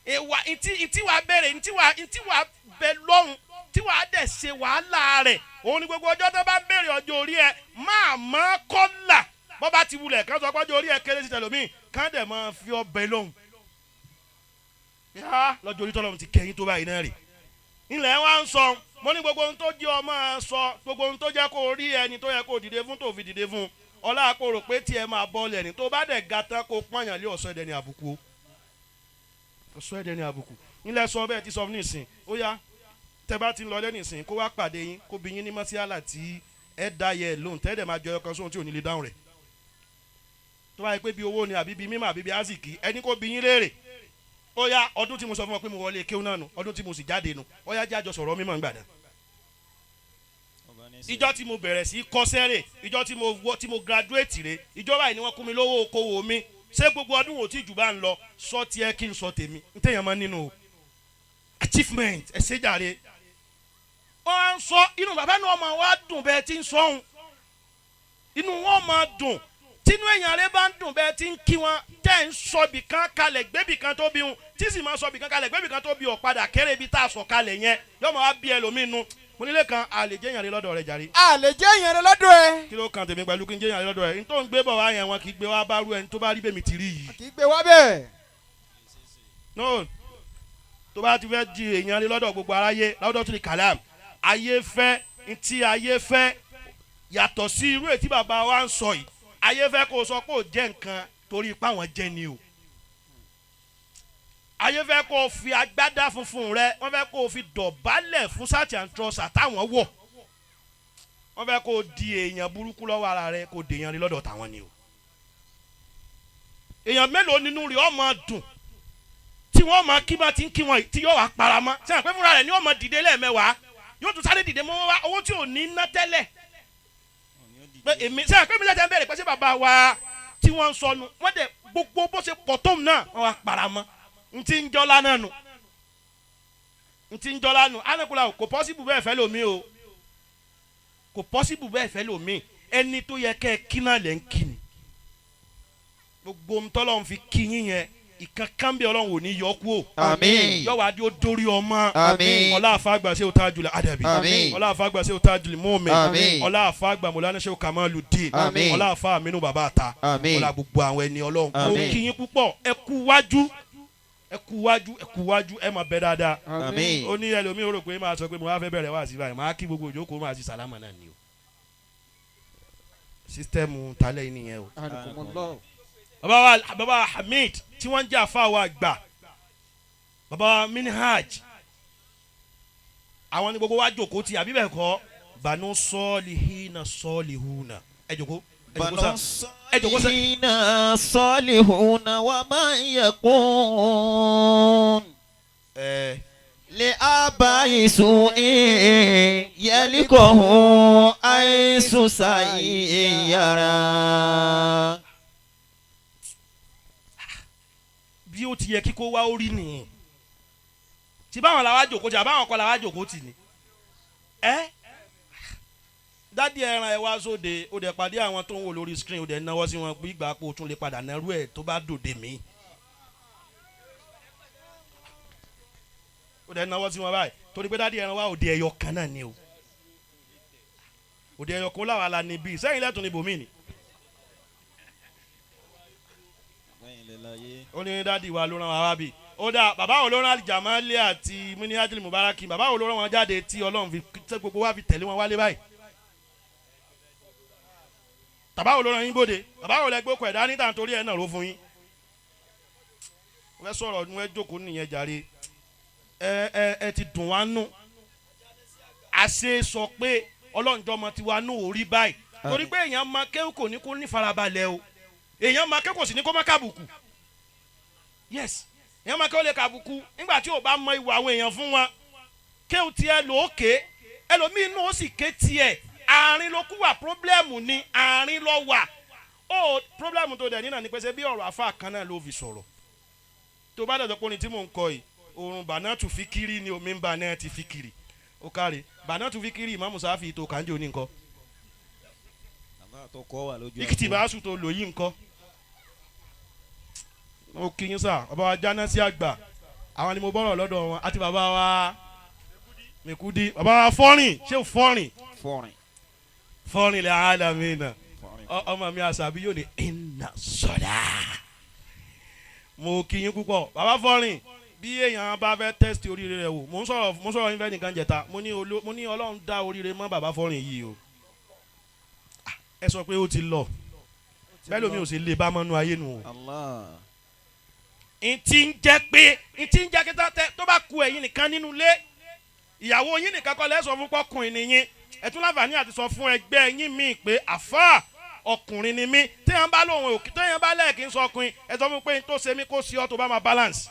Ìwà ntí wàá béèrè, ntí wàá bẹ lọ́hùn tí wàá dẹ̀ ṣe wàhálà rẹ̀, òun ni gbogbo ọjọ́ tó bá ń béèrè ọjọ́ orí ẹ máa mọ́ kọ́là. Bọ́ bá ti wulẹ̀ kán sọ pé orí ẹ̀ kéré sí tẹlomi kán dẹ̀ máa fi ọbẹ̀ lóhùn. Yá lọ́jọ́ orí tọ́lọ́run ti kẹ́yìn tó báyìí náà rè. Ilẹ̀ wa ń sọ mo ní gbogbo ohun tó jẹ́ ọmọ sọ gbogbo ohun tó jẹ́ kó rí ẹni tó yẹ kó dìde fún tó fi dìde fún ọlá kó rò pé tiẹ̀ máa bọ́ lẹ́ni tó bá dẹ̀ ga tán kó pọ́nyàn lé ọ̀sọ́ ẹ̀dẹ̀ ní àbùkù o ọ̀sọ́ ẹ̀dẹ̀ ní àbùkù ilẹ̀ sọ bẹ́ẹ̀ ti sọ fún nísìn ó yá tẹ bá ti ń lọ lẹ́nìsìn kó wá pàdé yín kó bí yín ní mọ́síálà tí ẹ dá yẹ lóhùn tẹ́lẹ̀ máa jọ ọkàn sóhun tí ò ní lè dáhùn rẹ̀ tó bá yẹ pé bí owó ni àbí bí mímọ́ àbí bí azìkí ẹni kó bí yín léèrè ó yá ọdún tí mo sọ fún ọ pé mo wọlé kéwú náà nù ọdún tí mo sì jáde nù ó yá jájọ sọ̀rọ̀ mímọ́ ń gbàdán ìjọ tí mo bẹ̀rẹ̀ sí kọ́sẹ́ rè ìjọ tí mo wọ tí mo graduate rè ìjọ báyìí ni wọ́n kún mi lówó okòwò mi ṣé gbogbo ọdún wo tí jù bá ń lọ sọ tiẹ̀ kí n sọ tèmi n téèyàn máa nínú o achievement ẹ ṣe jàre wọ́n á ń sọ inú bàbá náà máa wá dùn bẹ́ẹ̀ tí ń sọ òun inú wọn máa dùn tínú èèyàn rẹ bá ń dùn bẹ́ẹ̀ tí ń kí wọn tẹ́ ń sọ bìkan kalẹ̀ gbébìkan tó bí wọn tí sì máa sọ bìkan kalẹ̀ gbébìkan tó bí ọ̀padà kéré ibi tá a sọ kalẹ̀ yẹn yóò máa wá bí ẹlòmíín nu mo nílé kan àlè jẹ́yàn rẹ lọ́dọ̀ rẹ jàre A lè jẹ́ èèyàn rẹ lọ́dọ̀ ẹ. kí ló kan tèmi pẹ̀lú kí n jẹ́yàn rẹ lọ́dọ̀ rẹ n tó ń gbé bọ̀ wá yẹn wọn kì í gbé wá bá rú ẹni tó bá rí bèmi ti rí yìí Kì í gbé wá bẹ́ẹ̀. no tó bá ti fẹ́ di èèyàn rí lọ́dọ̀ gbogbo aráyé lọ́dọ̀ tó ní kàlám ayé fẹ́ ntí ayé fẹ́ yàtọ̀ sí irú ètí bàbá wa ń sọ yìí ayé fẹ́ kó o sọ pé ò jẹ́ nǹkan torí ipá wọn jẹ́ ni o ayé fẹ́ kó o fi agbádá funfun rẹ wọ́n fẹ́ kó o fi dọ̀bálẹ̀ fún sátì and trọ́sà táwọn wọ̀ wọ́n fẹ́ kó o di èèyàn burúkú lọ́wọ́ ara rẹ kó o dèèyàn rí lọ́dọ̀ táwọn ni o èèyàn mélòó nínú rẹ̀ ó máa dùn tí wọ́n máa kí bá ti ń kí wọn tí yóò wá paramọ́ sẹ́yìn pé fúnra rẹ̀ ni yóò máa dìde lẹ́ẹ̀mẹ́wàá yóò tún sáré dìde mọ́ wá owó tí ò ní ná tẹ́lẹ̀ pé èmi sẹ́yìn pé mi lẹ́tẹ̀ ń bẹ̀rẹ̀ pé ṣé bàbá wa tí wọ́n ń sọnù wọ́n dẹ̀ gbogbo bó ṣe pọ̀ tóun náà wọ́n wá paramọ́ n ti ń jọ́lá náà nù n ti ń jọ́lá nù ánàkúlà kò pọ́sibù bẹ́ẹ̀ fẹ́ lómi o kò pọ́sibù bẹ́ẹ̀ fẹ́ lómi ẹni tó yẹ kẹ́ ẹ kí náà lẹ́ ń kí ni gbogbo ntọ́lọ́run fi kí yín yẹn ìkankan bí ọlọ́run ò ní yọ kú o Àmín. yọ wá di ó dórí ọmọ Àmín. ọlá àfàgbà ṣé o tá jùlọ àdàbí Àmín. ọlá àfàgbà ṣé o tá jùlọ mọ́ọ̀mẹ́ Àmín. ọlá àfàgbà mọ̀lánà ṣé o Kamaluddin Àmín. ọlá àfà àmínú bàbá àta Àmín. ọlá gbogbo àwọn ẹni ọlọ́run mo Àmín. kí yín púpọ̀ ẹ kú wájú ẹ kú wájú ẹ kú wájú ẹ máa bẹ dáadáa Àmín. ó ní ẹlòmíì ó rò pé máa sọ pé mo wá fẹ́ bẹ̀rẹ̀ wá sí báyìí máa kí gbogbo ìjókòó máa sí sàlámà náà ni o sísítẹ́ẹ̀mù talẹ̀ yìí nìyẹn o Anukumullah. baba wa baba Hamid tí wọ́n ń jẹ́ àfa wa gbà baba wa Minhaj àwọn ni gbogbo wa jókòó ti àbí bẹ́ẹ̀ kọ́ banu sọ́ọ̀lìhínà sọ́ọ̀lìhúnà ẹ jókòó ẹ jókòó sá ẹ jókòó sá Iná sọ́lìhùnà wà máa ń yẹ̀kún. ẹ Lè ábá ìsùn yẹ́líkọ̀hún àìsùn sáyé yàrá. bí ó ti yẹ kíkó wá ó rí nìyẹn tí báwọn làwa jókòó tí àbáwọn kọ́ làwa jókòó tì ní ẹ dádì ẹran ẹ wá sóde ó dẹ̀ pàdé àwọn tó ń wò lórí screen ó dẹ̀ náwó sí wọn pé ìgbà pé o tún lè padà nárú ẹ̀ tó bá dòde mí ó dẹ̀ náwó sí wọn báyìí torí pé dádì ẹran wá òde ẹyọ kan náà ni o òde ẹyọ kan láwa la níbí sẹ́yìn lẹ́tùn ní bòmí ni ó ní dádì wa ló rán wa wá bí ó dá bàbá wo ló rán Alijamale àti Minhajul Mubaraki bàbá wo ló rán wọn jáde tí Ọlọ́run fi tí gbogbo wa fi tẹ̀lé wọn wálé báyìí bàbá wo ló rán yín bóde bàbá wo lẹ gbókò ẹ̀dá níta nítorí ẹ̀ náà ló fún yín wọ́n fẹ́ sọ̀rọ̀ ọdún ẹ jókòó nìyẹn jàre ẹ ẹ ẹ ti dùn wá nù àṣe sọ pé Ọlọ́run jọmọ tiwa nù orí báyìí torí pé èèyàn máa kéwù kò ní kó ní farabalẹ̀ o èèyàn máa kéwù kò sì ní kó má kábùkù yes èèyàn máa kéwù lè kàbùkù nígbà tí ò bá mọ ìwà àwọn èèyàn fún wọn kéwù tiẹ̀ lò ó ké ẹlòmíín náà ó sì ké tiẹ̀ àárín ló kú wà pírọ́blẹ́mù ni àárín ló wà ó pírọ́blẹ́mù tó dẹ̀ nínà ni pé ṣe bí ọ̀rọ̀ àfa kan náà ló fi sọ̀rọ̀ tó bá dọ̀dọ̀ pé orin tí mò ń kọ yìí òrùn bàná tù fi kiri ni omi ń bàná ti fi kiri ó káre bàná tù fi kiri ìmáàmù Sáfì tó kàńjò ní nǹkan ìkìtì bá sùn tó lò yí nǹkan mo kí yín sà ọba wa jáná sí àgbà àwọn ni mo bọ́rọ̀ lọ́dọ̀ wọn àti bàbá wa Mèkúdí bàbá wa fọ́rìn ṣé o fọ́rìn Fọ́rin. fọ́rìn lẹ́ àlámìnà Ọmọ mi àṣàbí yóò ní iná sọ̀dá. Mo kí yín púpọ̀ bàbá fọ́rin bí èèyàn bá fẹ́ tẹ́sítì oríire rẹ̀ wò. Mo ń sọ̀rọ̀ yín fẹ́ nìkan jẹta. Mo ní Ọlọ́run dá oríire mọ́ bàbá fọ́rin yìí o. Ẹ sọ pé ó ti lọ bẹ́ẹ̀ lómi ò sì lè bá mọ́nú ayé nu o. Allah. Ntí ń jẹ́ pé ntí ń jẹ́ kí tó bá ku ẹ̀yin nìkan nínú ilé ìyàwó yín nìkan kọ́ lẹ́sọ̀ fún pọ́kùnrin nìyín ẹ tún láǹfààní àti sọ fún ẹgbẹ́ yín míì pé àfáà ọkùnrin ni mí. Téèyàn bá lóun òkè téèyàn bá lẹ́ẹ̀kí ń sọ ọkùnrin ẹ sọ fún pé n tó ṣe mí kó sí ọ tó bá máa balance.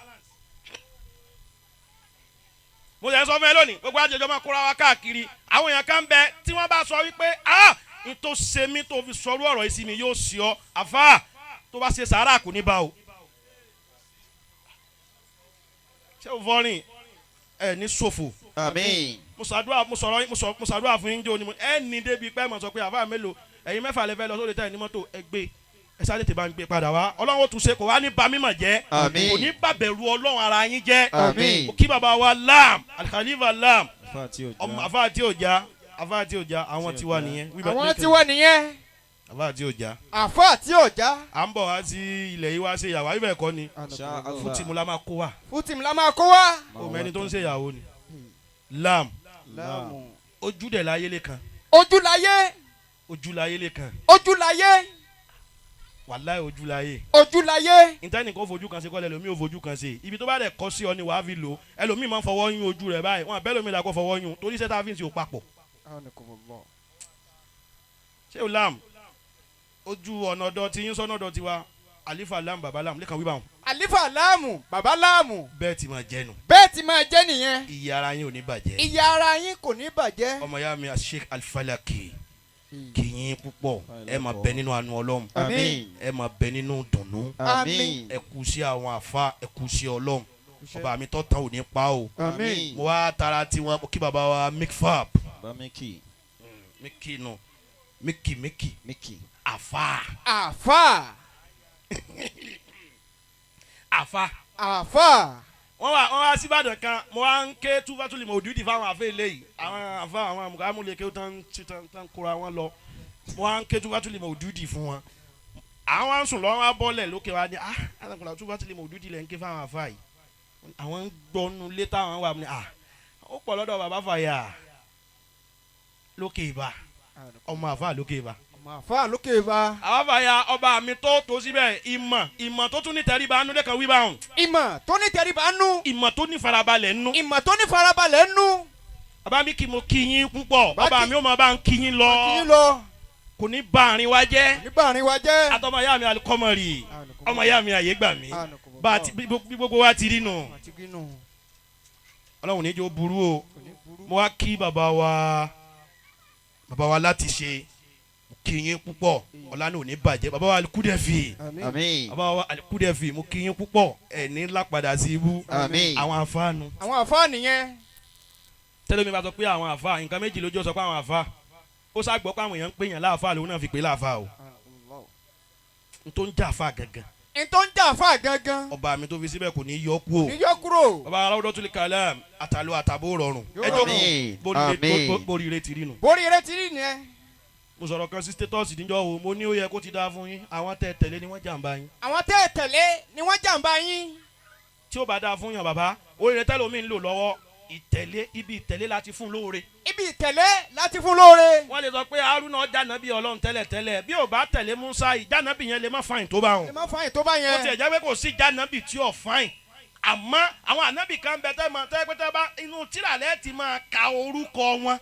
Mo ṣe ń sọ fún ẹ lónìí gbogbo àjẹjọ máa kóra wa káàkiri àwọn èèyàn kan bẹ tí wọ́n bá sọ wípé ah n tó ṣe mí tó fi sọrú ọ̀rọ̀ yìí sí mi yóò sí ọ àfáà tó bá ṣe sàárà kò ní bá o. Ṣé o fọrin ẹ ní ṣòfò. Àmín. Mo ṣàdúrà mo sọ̀rọ̀ mo ṣàdúrà fún yín jẹ́ òní mo ẹ ní débi pé ẹ mọ̀ sọ pé àfáà mélòó ẹ̀yin mẹ́fà lè fẹ́ lọ sóde tẹ́ ẹ ní mọ́tò ẹ gbé ẹ sáré tè bá ń gbé padà wá. Ọlọ́run ó tún ṣe kò wá ní ba mímọ̀ jẹ́. Àmín. Kò ní bàbẹ̀rù Ọlọ́run ara yín jẹ́. Àmín. Mo kí bàbá wa Lam Al-Khalifa Lam ọmọ Àfáà tí ò já. àfáà tí ò já àfáà tí ò já àwọn tiwa nìyẹn. Àwọn tiwa nìyẹn. Àfáà tí ò já. Àfáà tí ò já. À ń bọ̀ wá sí ilẹ̀ yìí wá ṣe ìyàwó àbí bẹ́ẹ̀ kọ́ ni. Fún tìmù la máa kó wa. Fún tìmù la máa kó wa. O mẹ́ni tó ń ṣe ìyàwó ni. Lam ojú dẹ̀ láyé lè kan. Ojú láyé. Ojú láyé lè kan. Ojú láyé. Wàláhì ojú láyé. Ojú láyé. Ntẹ́nì kan fojú kan ṣe kọ́ lẹ́lòmíì ò fojú kan ṣe ibi tó bá dẹ̀ kọ́ sí ọ ni wàá fi lò ẹlòmíì máa ń fọwọ́ yún ojú rẹ̀ báyìí wọn àbẹ́ lómi là kó fọwọ́ yún torí iṣẹ́ tá a fi ń ṣe ò papọ̀. Ṣé o Lam ojú ọ̀nà ọ̀dọ̀ tí yín sọ́nà ọ̀dọ̀ tiwa Àlífà Lam bàbá Lam lẹ́kàn wíwá wọn. Àlífà Láàmù bàbá Láàmù. Bẹ́ẹ̀ ti máa jẹ́nu. Bẹ́ẹ̀ ti máa jẹ́ nìyẹn. Iye ara yín ò ní bàjẹ́. Iye ara yín kò ní bàjẹ́. Ọmọ ya mi Sheikh Al-Falaki kì í púpọ̀ ẹ máa bẹ nínú àánú Ọlọ́run. Àmín. Ẹ máa bẹ nínú dùnnú. Àmín. Ẹ kú sí àwọn àfa ẹ kú sí Ọlọ́run ọba mi tọ́ tán ò ní pa o. Àmín. Mo wá tara tiwọn kí baba wa mikfab. Bá Miki. Miki nù Miki Miki. Miki. Àfa. Àfa. Àfa. Àfa. Wọ́n wá síbàdàn kan mo wá ń ké túfàtúlì mo òdìdí fáwọn àfẹ́ eléyìí àwọn àfa àwọn amúlẹ̀kẹ́ tán kóra wọn lọ mo wá ń ké túfàtúlì mo òdìdí fún wọn. Àwọn á sùn lọ́wọ́ bọ́lẹ̀ lókè wa ni ah alakula túfàtúlì mo òdìdí lẹ̀ ń ké fáwọn àfa yìí àwọn ń gbọ́nu lé táwọn wà ní ah ó pọ̀ lọ́dọ̀ bàbá fàyà lókè ìbà ọmọ àfa lókè ìbà. Ọmọ àfa lókè ìbà. Àwọn fàyà ọba mi tó síbẹ̀ ìmọ̀ ìmọ̀ tó tún ní tẹríba nú lẹ́kàn wí báwọn. Ìmọ̀ tó ní tẹríba nú. Ìmọ̀ tó ní farabalẹ̀ nú. Ìmọ̀ tó ní farabalẹ̀ nú. Bàbá mi kì mo kí yín púpọ̀ bàbá mi ó máa bá ń kí yín lọ. Kí yín lọ. Kò ní bá àárín wa jẹ́. Kò ní bá àárín wa jẹ́. Àtọmọ ìyá mi alikọ́mọ̀rì ọmọ ìyá mi àyè gbà mí bá a ti bí gbogbo wa ti rí nù. Ọlọ́run ní jẹ́ ó burú o. Mo wá kí bàbá wa láti ṣe kí yín púpọ̀ ọ̀la ní òní bàjẹ́ bàbá wa alikúdẹ̀fì. Àmín. Bàbá wa alikúdẹ̀fì mo kí yín púpọ̀ ẹ̀ ní lápadà sí ibú. Àmín. Àwọn àfáànù. Àwọn àfáà nìyẹn. Tẹ́lẹ̀ mi bá sọ pé àwọn àfáà nǹkan méjì lójú sọ pé àwọn àfáà ó ṣàgbọ́ pé àwọn èèyàn ń pè yàn láàfáà lòun náà fi pè láàfáà o. N tó ń jà àfáà gangan. N tó ń jà àfáà gangan. Ọba mi tó fi síbẹ̀ kò ní yọ kú o. Ní yọ kúrò. Bàbá aláwọ̀dọ́ tún lè kàlẹ́ àtàlù àtàbó rọrùn. Ẹ jókòó bóríire ti rí nu. Bóríire ti rí nìyẹn. Mo sọ̀rọ̀ kan sí status níjọ́ wo mo ní ó yẹ kó ti dáa fún yín àwọn tẹ́ tẹ̀lé ni wọ́n jàǹbá yín. Àwọn tẹ́ tẹ̀lé ni wọ́n jàǹbá yín. Tí ó bá dáa fún yàn bàbá oríire tẹ́lómi ń lò lọ́wọ́ ìtẹ̀lé ibi ìtẹ̀lé láti fún lóore. Ibi ìtẹ̀lé láti fún lóore. Wọ́n lè sọ pé Haruna jànábì Ọlọ́run tẹ́lẹ̀ tẹ́lẹ̀ bí ò bá tẹ̀lé Musa ìjànábì yẹn lè má fàìn tó bá wọn. Lè má fàìn tó bá yẹn. Ó tiẹ̀ jẹ́ pé kò sí jànábì tí ò fàìn àmọ́ àwọn ànábì kan bẹ tẹ́ mọ tẹ́ pé tẹ́ bá inú tíralẹ̀ ti máa ka orúkọ wọn.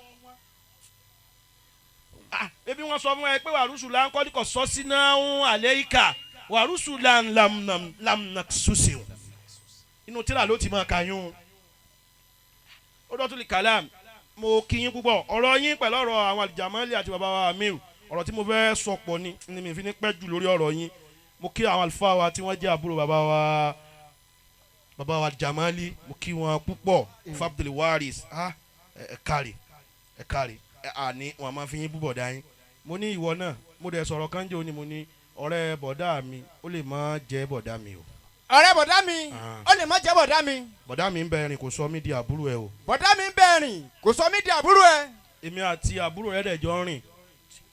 Ebi wọn sọ fún ẹ pé wàrúsù là ń kọ́ díkọ̀ sọ sí náà ń àlẹ́ ìkà wàrúsù là ń lamnà sùsìw inú tírà ló ti máa ka yún. Ó dọ́tún lè kàlám mo kí yín púpọ̀ ọ̀rọ̀ yín pẹ̀lú ọ̀rọ̀ àwọn àlìjàmọ́lì àti bàbá wa Amiru ọ̀rọ̀ tí mo fẹ́ sọ pọ̀ ni mi fi ní pẹ́ jù lórí ọ̀rọ̀ yín. Mo kí àwọn àlùfáà wa tí wọ́n jẹ́ àbúrò bàbá wa Jamali mo kí wọn púpọ̀ Fabdul Waris ẹ káre ẹ káre àní wọn máa fi yín bú bọ̀dá yín. Mo ní ìwọ náà mo dẹ̀ sọ̀rọ̀ kan jẹ́ òní mo ní ọ̀rẹ́ bọ̀dá mi ó lè má jẹ́ bọ̀dá mi o. Ọ̀rẹ́ bọ̀dá mi ó lè má jẹ́ bọ̀dá mi. Bọ̀dá mi ń bẹ rìn kò sọ mí di àbúrò ẹ o. Bọ̀dá mi ń bẹ rìn kò sọ mí di àbúrò ẹ. Èmi àti àbúrò rẹ dẹ̀ jọ ń rìn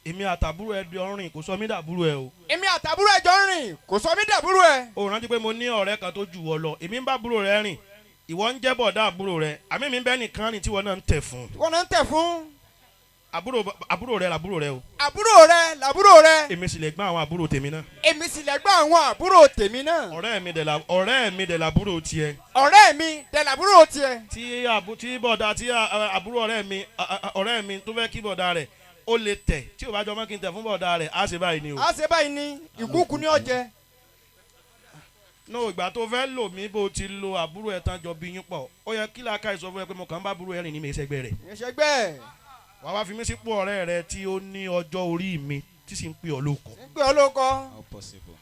Èmi àtàbúrò ẹ di ọrìn kò sọ mí dàbúrò ẹ o. Èmi àtàbúrò ẹ jọ ń rìn kò sọ mí dàbúrò ẹ. O rántí pé mo ní ọ̀rẹ́ kan tó jù wọ́ lọ, èmi ń bá àbúrò rẹ rìn, ìwọ ń jẹ́ bọ̀dá àbúrò rẹ, àmì mi ń bẹ́ nìkan rìn tí wọ́n náà ń tẹ̀ fún. Wọn náà ń tẹ̀ fún. Àbúrò rẹ làbúrò rẹ o. Àbúrò rẹ làbúrò rẹ. Èmi sì lè gbọ́n àwọn àbúrò tèmi náà. Èmi sì lè gbọ́n àwọn àbúrò tèmi náà. Ọ̀rẹ́ mi dẹ̀ làbúrò tiẹ̀. Ọ̀rẹ́ mi dẹ̀ làbúrò tiẹ̀. Tí àbú tí bọ̀dá tí àbúrò ọ̀rẹ́ mi tó fẹ́ kí bọ̀dá rẹ̀ ó lè tẹ̀, tí ò bá jọ mọ́ kí n tẹ̀ fún bọ̀dá rẹ̀, á ṣe báyìí ni o. A ṣe báyìí ni, ìkúùkù ni ó jẹ. No, ìgbà tó fẹ́ lò mí bó ti lo àbúrò ẹ̀ tán jọ bí yín pọ̀, ó yẹ kí làákà ìsọ fún ẹ pé mo kàn ń bá àbúrò ẹ̀ rìn ní mi ìṣẹ́gbẹ́ rẹ̀. Ìṣẹ́gbẹ́. Wàá wá fi mí sípò ọ̀rẹ́ rẹ tí ó ní ọjọ́ orí mi tí sì ń pè ọ́ lóko. Ń pè ọ́ lóko. How possible?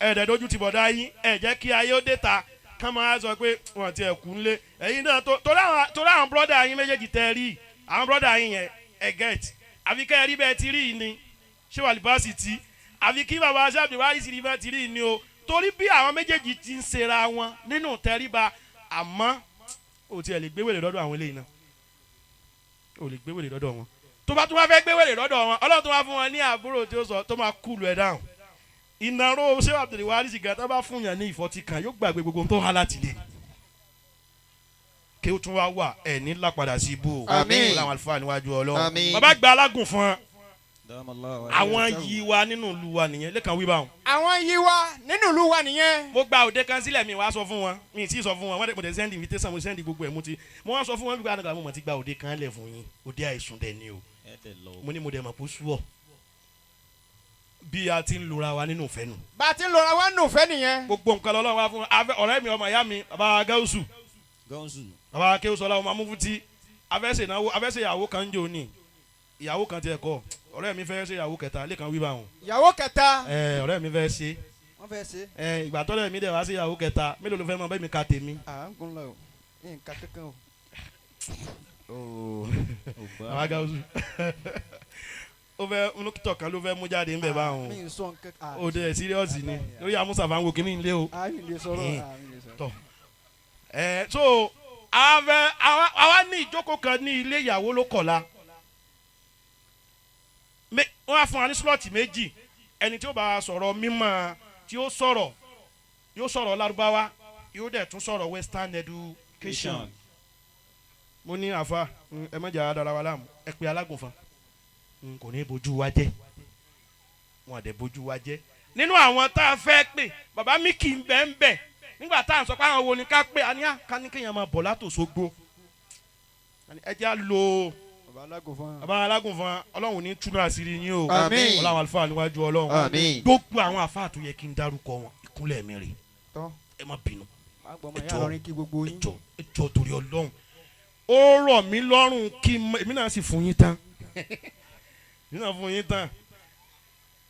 Ẹ̀ẹ́dẹ̀ dojú ti bọ̀dá yín, ẹ̀ jẹ́ kí ayé ó dé ta ká máa sọ pé wọ́n ti ẹ̀ kú ńlé ẹ̀yin náà torí àwọn brọ́dà yín méjèèjì tẹ́ rí àwọn brọ́dà yín yẹn ẹ̀ gẹ̀t àfi kẹ́ ẹ rí bẹ́ẹ̀ ti rí yìí ni ṣé wà lìbáàsì tí àfi kí bàbá aṣáàbí wá sí rí bẹ́ẹ̀ ti rí yìí ni o, torí bí àwọn méjèèjì ti ń ṣera wọn nínú tẹríba, àmọ́ ò tiẹ̀ lè gbé wèrè lọ́dọ̀ àwọn eléyìí náà, ò lè gbé wèrè lọ́dọ̀ wọn. Tó bá tún wá fẹ́ gbé wèrè lọ́dọ̀ wọn, Ọlọ́run tó wá fún wọn ní àbúrò tí ó sọ tó máa kúlù ẹ̀ dáhùn. Ìnáró ṣé Abdulwari gan tó bá fún yàn ní ìfọ́tí kan yóò gbàgbé gbogbo ohun tó há láti lè kí ó tún wá wà ẹ̀ ní lápadà sí ibú o. Àmín. Láwọn àlùfáà níwájú Ọlọ́run. Àmín. Bàbá gba alágùn fún wọn. Àwọn Àwọn yìí wa nínú ìlú wa nìyẹn lẹ́kàn wí báwọn. Àwọn yìí wa nínú ìlú wa nìyẹn. Mo gba òde kan sílẹ̀, mi wá sọ fún wọn, mi ti sọ fún wọn, wọ́n dẹ̀ mo dẹ̀ send invitation, mo send gbogbo ẹ̀, mo ti mo wá sọ fún wọn bí wọ́n mo ti gba òde kan lẹ̀ fún yín, òde àìsùn dẹ̀ ni o, mo ní mo dẹ̀ mọ̀ kó sú ọ bí a ti ń lura wa nínú ìfẹ́ nu. Bá a ti ń lora wa nínú ìfẹ́ nìyẹn. Gbogbo nǹkan lọ́lọ́run wá fún ọ̀rẹ́ mi, ọmọ ìyá mi, bàbá Gáúsù. Gáúsù. Bàbá Kéwùsọ̀lá ọmọ amúfútí, afẹ́sẹ̀ ìnáwó, afẹ́sẹ̀ ìyàwó kan ń jò ní ìyàwó kan tiẹ̀ kọ́, ọ̀rẹ́ mi fẹ́ ṣe ìyàwó kẹta lẹ́kan wí báwọn. Ìyàwó kẹta. Ẹ ọ̀rẹ́ mi fẹ́ ṣe. Wọ́n fẹ́ ṣe. Ẹ ìgbà tọ́lẹ̀ mi dẹ̀ wá sí ìyàwó kẹta, mélòó ló fẹ́ mọ bẹ́ẹ̀ mi ka tèmi. À ń gun lọ o, nǹkan kankan o. Bàbá Gáúsù ó fẹ́ nukitọ̀ kan ló fẹ́ mú jáde ńbẹ̀ báwọn. Mi ò sọ nǹkan. O dẹ̀ síríọ̀sì ni lórí amúsàfà ń wo kínní ilé o. A mi lè sọ̀rọ̀, a mi lè sọ̀rọ̀. Tọ̀ ẹ so àwa ní ìjókòó kan ní ilé ìyàwó ló kọ̀la, wọ́n á fún wa ní slọ́ọ̀tì méjì, ẹni tí ó bá sọ̀rọ̀ mímọ́ tí ó sọ̀rọ̀ yóò sọ̀rọ̀ Lárúbáwá, yóò dẹ̀ tún sọ̀rọ̀ western education. Mo ní àfa ẹ má jà dára wa láàmú, ẹ pé alágùnfan kò ní bójú wa jẹ́, wọn àdẹ bójú wa jẹ́. Nínú àwọn tá a fẹ́ pè, bàbá mi kì í bẹ́ẹ̀ bẹ́ẹ̀ nígbà tá à ń sọ pé àwọn wo ni ká pè, àní ká ní kéèyàn máa bọ̀ látòsógbó, ẹ jẹ́ à lo Bàbá alágùnfan. Bàbá alágùnfan, Ọlọ́run ní túnú àṣírí yín o. Àmín. Ọlọ́run àlùfáà níwájú Ọlọ́run. Àmín. Gbogbo àwọn àfáà tó yẹ kí n dárúkọ wọn, ìkúnlẹ̀ mi rè. Tọ́. Ẹ má bínú. Má gbọ́ ọmọ ìyá lọrin kí gbogbo yín. Ẹ jọ̀ọ́ torí Ọlọ́run, ó rọ̀ mí lọ́rùn kí èmi náà sì fún yín tán, èmi náà fún yín tán.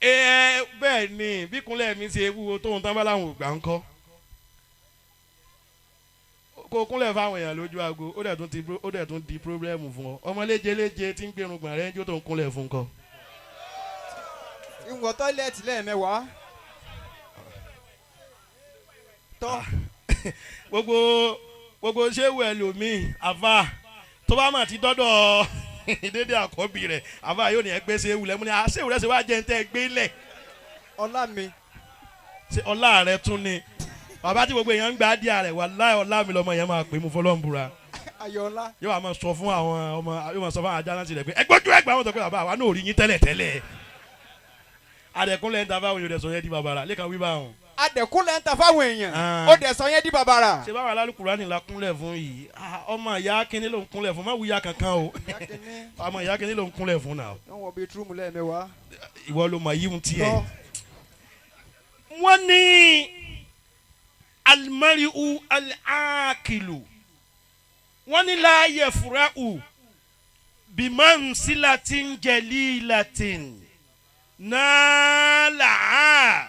Ẹ bẹ́ẹ̀ ni bí kúnlẹ̀ mi ṣe wúwo tóun tán bá láwọn ò gbà ń kọ́ kó kúnlẹ̀ fáwọn èèyàn lójú aago, ó dẹ̀ tún di pírọ́blẹ́mù fún ọ, ọmọ léje léje tí ń gbẹrun gbọ̀n rẹ̀ ń jó tó ń kúnlẹ̀ fún kọ. Ń wọ tọ́ílẹ̀tì lẹ́ẹ̀mẹ́wàá. Tọ́. Gbogbo ṣéwù ẹlòmíì àfa tó bá mà ti dọ́dọ̀ dédé àkọ́bí rẹ̀, àfa yóò ní ẹgbẹ́ ṣéwù lẹ́mú ni ṣéwù rẹ̀ ṣe wá jẹ́ ń tẹ́ gbé lẹ̀. Ọlá mi. Ṣé ọlá rẹ tún ni bàbá tí gbogbo èèyàn ń gbà díà rẹ̀, wàláhì ọlá mi lọmọ yẹn máa pè mú fọlọ́ǹbùra. Ayọ̀ọ́lá. Yóò wá máa sọ fún àwọn ọmọ, yóò máa sọ fún àwọn ajá láti rẹ̀ pé ẹgbẹ́jú ẹgbẹ́ àwọn sọ pé bàbá àwa náà ò rí yín tẹ́lẹ̀ tẹ́lẹ̀. Adẹ̀kúnlẹ̀ ń ta fáwọn èèyàn sọ yẹn di bàbàrà lẹ́kàn wí báwọn. Adẹ̀kúnlẹ̀ ń ta fáwọn èèyàn ó dẹ̀ sọ yẹn di bàbàrà. Ṣé báwa alálùkùránì la kúnlẹ̀ fún yìí, ọmọ ìyá kínní ló ń kúnlẹ̀ fún, má wúya kankan o, ọmọ ìyá kínní ló ń kúnlẹ̀ fún náà. Wọ́n wọ bẹtírúmù lẹ́ẹ̀mẹ́wàá. Ìwọ ló mọ yíwun tiẹ̀. Wọ́n ní alimariu alakilu, wọ́n ní láàyè fura'u bimansilatin jẹlilatin nàlàá.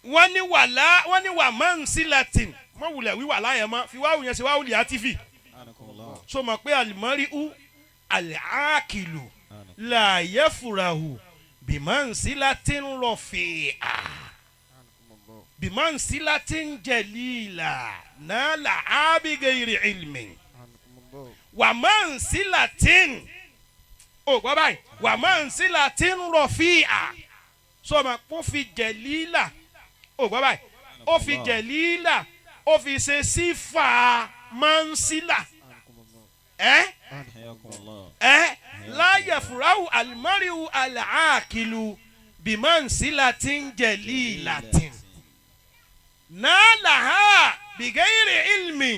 Wọ́n ní wàlá, wọ́n ní wà mansilatin, mọ̀ wulẹ̀ wíwà láyẹ̀ mọ́ fi wáwù yẹn ṣe wáwù lè àtìfì so mọ̀ pé alimariu alakilu láàyè fura'u bimansilatin rọ̀fìà bimansilatin jẹlila nàlà abigayiri ilmi Wà máa ń sí latin o gbọ́ báyìí wà máa ń sí latin rọ̀fíà sọma kó fi jẹ̀lílà o gbọ́ báyìí ó fi jẹ̀lílà ó fi ṣe sífà máa ń sílà ẹ́ ẹ́ láyẹ̀ fúráwù alimọ́ríwù aláàkìlù bìmọ̀nsílà tí ń jẹ̀lílà tì náàlàhà bìgẹ́rì ilmi.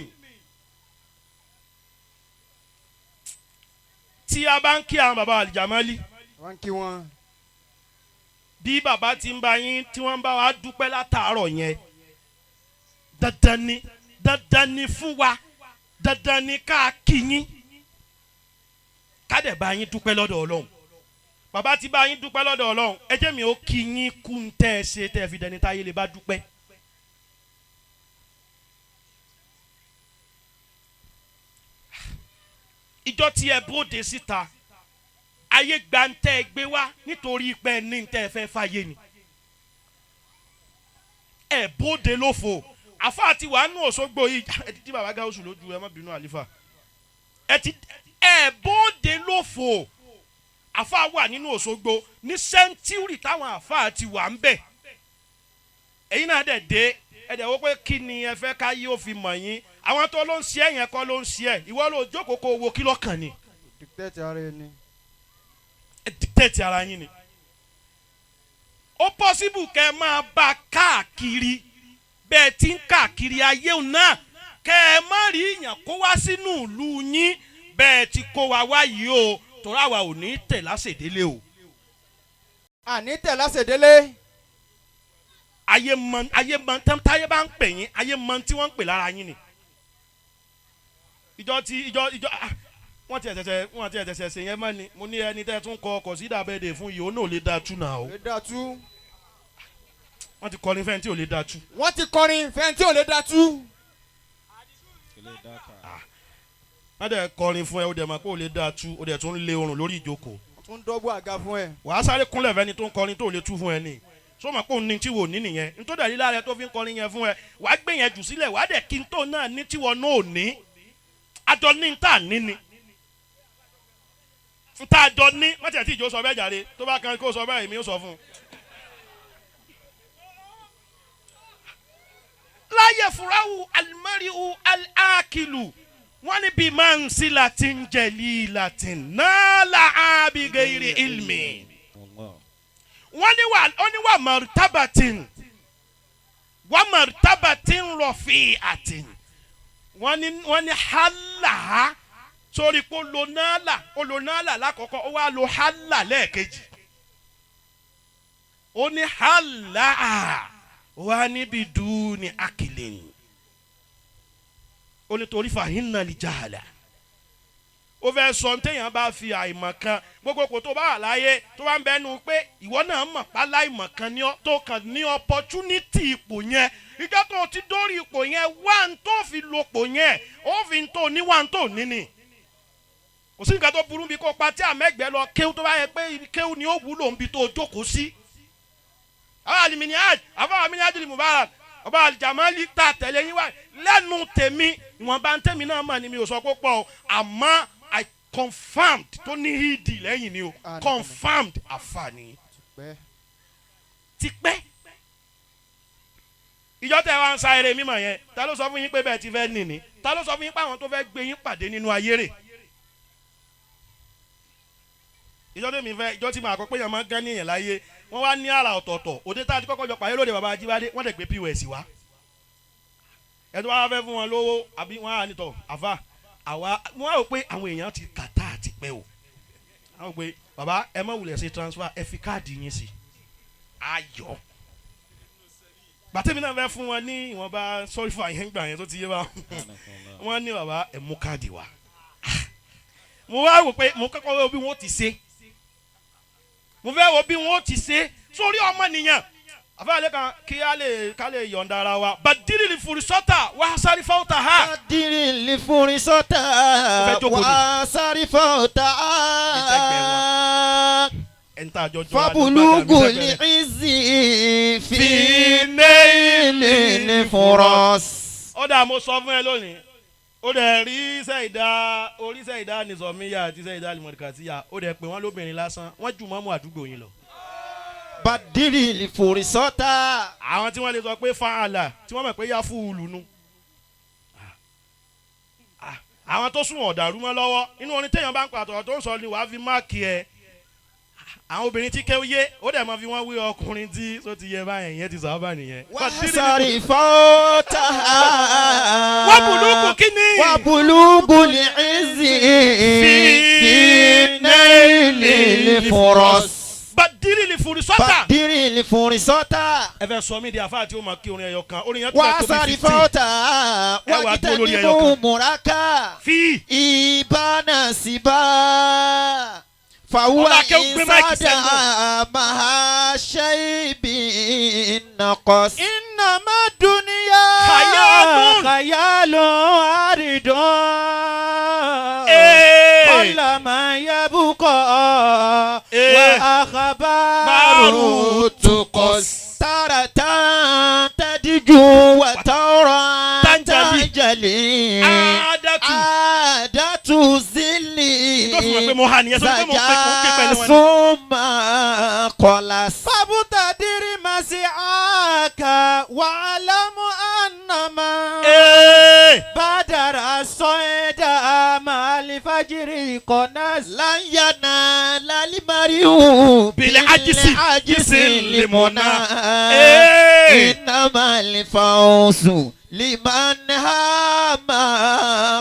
Tí a bá ń kí àwọn baba àlìjàmálì Wọ́n kí wọn. bí baba ti ń bá yín tí wọ́n ń bá wa dúpẹ́ látàárọ̀ yẹn dandan ni dandan ni fún wa dandan ni ká kí yín ká dẹ̀ bá yín dúpẹ́ lọ́dọ̀ Ọlọ́run baba ti bá yín dúpẹ́ lọ́dọ̀ Ọlọ́run ẹ jẹ́ mi ó kí yín kú ń tẹ́ ẹ ṣe tẹ́ ẹ fi dẹni táyé lè bá dúpẹ́. Ìjọ tí ẹ bóde síta ayé gba ń tẹ́ ẹ gbé wá nítorí pé ní ń tẹ́ ẹ fẹ́ fàyè ni ẹ bóde lófo àfa àti wàánù Òṣogbo yìí ẹ ti dí bàbá gáúsù lójú ẹ má bínú àlífà ẹ ti ẹ bóde lófo àfa wà nínú Òṣogbo ní sẹ́ńtúrì táwọn àfa ti wà ń bẹ̀ ẹ̀yin náà dẹ̀ dé ẹ dẹ̀ wò pé kí ni ẹ fẹ́ ká yí ó fi mọ̀ yín àwọn tó ló ń ṣe ẹ yẹn kọ́ ló ń ṣe ẹ ìwọ ló jókòó kó wo kí lọ́kàn ni Dictate ara ẹni. Ẹ dictate ara yín ni ó pọ́sibù kẹ́ ẹ máa bá káàkiri bẹ́ẹ̀ tí ń káàkiri ayé òun náà kẹ́ ẹ má rí ìyàn kó wá sínú ìlú yín bẹ́ẹ̀ ti kó wa wá yìí o torí àwa ò ní tẹ̀ lásèdélé o. Àní tẹ̀ lásèdélé. Ayé mọ ayé mọ táyé bá ń pè yín ayé mọ tí wọ́n ń pè lára yín ni. Ìjọ tí ìjọ ìjọ ah, wọ́n ti ẹ̀sẹ̀sẹ̀ ṣe yẹn mọ́ ni mo ní ẹni tẹ́ tún kọ ọkọ̀ sí ìdàbẹ̀dẹ̀ fún yìí ó náà lè da tú náà o Lè dá tú. Wọ́n ti kọrin fẹ́ni tí ò lè da tú. Wọ́n ti kọrin fẹ́ni tí ò lè dá tú. Wọ́n dẹ̀ kọrin fún ẹ o dẹ̀ mọ̀ pé ò lè da tú o dẹ̀ tún lé orùn lórí ìjókòó. Wọ́n tún dọ́gbọ́ àga fún ẹ. Wàá sáré kúnlẹ̀ fẹ́ni tó ń kọrin tó lè tú fún ẹ ni sọ ma pé òun ní tí wò ní nìyẹn nítorí àdílá rẹ tó fi ń kọrin yẹn fún ẹ wàá gbé yẹn jù sílẹ̀ wàá dẹ̀ kí n tó náà ní tiwọn náà ò ní àjọ ní n tà ní ni n tà àjọ ní má tiẹ̀ tí ìjọ sọ bẹ́ẹ̀ jàre tó bá kan kó sọ bẹ́ẹ̀ èmi ó sọ fún un. Láyé fúráwù alimariu alákìlù wọ́n ní bí máa ń sí latin jẹ̀lí latin náà la abigairi ilmi wọ́n ní wà ó ní wà martabatin wà martabatin rọ̀fì àtin wọ́n ní hàlà sórí pé ó lo náàlà ó lo náàlà lákọ̀ọ́kọ́ ó wá lo hàlà lẹ́ẹ̀kejì ó ní hàlà ó wá níbi dùn ní akìlìn ó ní torí fàhínà lè jàlá ó fẹ́ sọ téèyàn bá fi àìmọ̀ kan gbogbo kò tó bá wà láyé tó bá ń bẹnu pé ìwọ náà mọ̀ pálá ìmọ̀ kan ní ọ tó kàn ní opportunity ipò yẹn ìjọ tó ti dórí ipò yẹn wá ń tó fi lo ipò yẹn ó fi ń tó ní wá ń tó ní ni kò sí nǹkan tó burú bí kó pa tí àmẹ́gbẹ́ lọ kéwú tó bá yẹ pé kéwú ni ó wúlò níbi tó jókòó sí. Àwọn alimini hajj àwọn alimini hajj mubarak ọba alijamali ta tẹ̀lé yín wá lẹ́nu tèmi ìwọ̀nba tèmi náà mọ̀ ni mi ò sọ pé pọ̀ o àmọ́ I confirmed tó ní hídì lẹ́yìn ni o confirmed àfààní tipẹ́. Ìjọ tẹ wá ń sa eré mímọ̀ yẹn ta ló sọ fún yín pé bẹ́ẹ̀ ti fẹ́ nìní ta ló sọ fún yín pé àwọn tó fẹ́ gbé yín pàdé nínú ayé rè ìjọ tèmi fẹ́ ìjọ tí màá kọ pé yẹn máa ń gán ní èèyàn láyé wọ́n wá ní àrà ọ̀tọ̀ọ̀tọ̀ òde tá a ti kọ́kọ́ jọ pàdé lóde bàbá Ajíbádé wọ́n dẹ̀ gbé POS wá ẹ̀ tó wá fẹ́ fún wọn lówó àbí wọ́n á nítọ̀ àfà àwa wọ́n á rò pé àwọn èèyàn ti kàtà àti pẹ́ o àwọn pé bàbá ẹ má wulẹ̀ ṣe transfer ẹ fi káàdì yín sí ayọ̀ gbàtẹ́mi náà fẹ́ fún wọn ní ìwọ̀nba sọ́rí fún àyẹ̀ ń gbà yẹn tó ti yé wa wọ́n ní bàbá ẹ mú káàdì wá mo wá wò pé mo kọ́kọ́ wò bí wọ́n ti ṣe mo fẹ́ wo bí wọ́n ti ṣe sórí ọmọnìyàn àfáàlẹ́ kan kí á lè ká lè yọ̀ǹda ara wa bàdírì lè furi sọ́tà wà á sáré fáwọ́tà ha. Bàdírì lè furi sọ́tà wà á sáré fáwọ́tà ha. Fabulugu li izi fi nẹ́ẹ̀lì ní furọ́s. Ó dà mo sọ fún ẹ lónìí Ó dẹ̀ rí sẹ́yìndá orí sẹ́yìndá nìsọ̀míyà àti sẹ́yìndá lìmọ̀dìkàtìyà ó dẹ̀ pé wọ́n lóbìnrin lásán wọ́n jù mọ́mú àdúgbò yín lọ. Badiri lifurisota. Àwọn tí wọ́n lè sọ pé fàálà tí wọ́n mọ̀ pé yá fúlù nu. Àwọn tó sùn ọ̀dàrú mọ́ lọ́wọ́ inú orin téèyàn bá ń pàtó tó ń sọ ni wàá fi máàkì ẹ̀. Àwọn obìnrin tí kéwú yé ó dẹ̀ mọ́ fi wọ́n wé ọkùnrin tí tó ti yẹ báyẹn ìyẹn ti sábà nìyẹn. Wasari fota. Wọ́n bùlùkù kíní. Wabulugu liizi. Fi naili lifuros. Badiri lifurisota. Badiri lifurisota. Ẹ fẹ́ sọ mí di àfáà tí ó máa kí orin ẹyọ kan orin yẹn tó bẹ́ẹ̀ tó bí Wasari 15. fota. Ẹ wàá dúró lórí ẹyọ Wakitanimu kan. muraka. Fi. Ibana siba. Fàwọn Ọlá Akéwù gbé máìkì sẹ́nu. ìsádà máa ṣe ibi nàkọ́s. إنما الدنيا خيال. خيال عارض Ee. قل ما يبقى Ee. وأخبار تقص تارة تدجو وتارة تنجلي. تنجلي Àádàtù. عادة الذل Tó fi mọ̀ pé mo hà nìyẹn sọ pé mo pè kó ké pẹ̀lú wọn. ثم قلص فابتدر مسعاك واعلم أن ما Ee. بدر الصيد مع الفجر قناص لن ينال المرء بالعجز بالعجز المنى Ee. إنما الفوز لمن هام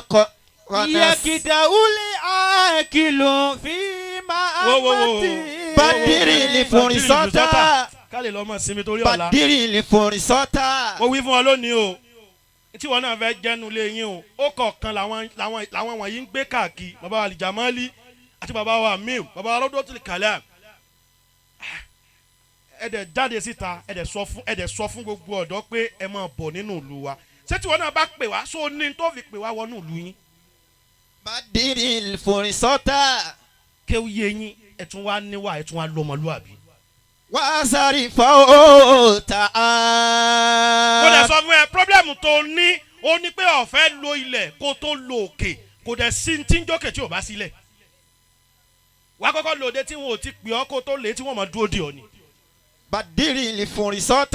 قنص يكدأ العاقل في Wo, wo, wo. مأمته بدر لفرصة Ká lè lọ mọ̀ sinmi torí ọ̀la. بدر لفرصة Mo wí fún ọ lónìí o. Tí wọn náà fẹ́ jẹ́nu lé yín o. Ó kọ̀ọ̀kan làwọn làwọn làwọn wọ̀nyí ń gbé káàkiri. Bàbá wa Alijamali àti bàbá wa Amir, bàbá wa Rọ́dọ̀tì Kàlẹ́. Ẹ dẹ̀ jáde síta, ẹ dẹ̀ sọ fún ẹ dẹ̀ sọ fún gbogbo ọ̀dọ́ pé ẹ máa bọ̀ nínú ìlú wa. Ṣé tí wọn náà bá pè wá, só ní tó fi pè wá wọnú ìlú yín? بدر الفرصة Kéwú yé yín, ẹ tún wá níwà, ẹ tún wá lọ́mọlúwàbí. وأثر فوت Mo dẹ̀ sọ fún ẹ pírọ́blẹ́mù tó ní ó ní pé ọ̀fẹ́ lo ilẹ̀ kó tó lo òkè kò dẹ̀ sí tí ń jókè tí ò bá sílẹ̀. Wàá kọ́kọ́ lòde tí wọn ò ti pè ọ́ kó tó lè tí wọ́n mọ̀ dúró dè ọ́ ni. بدر الفرصة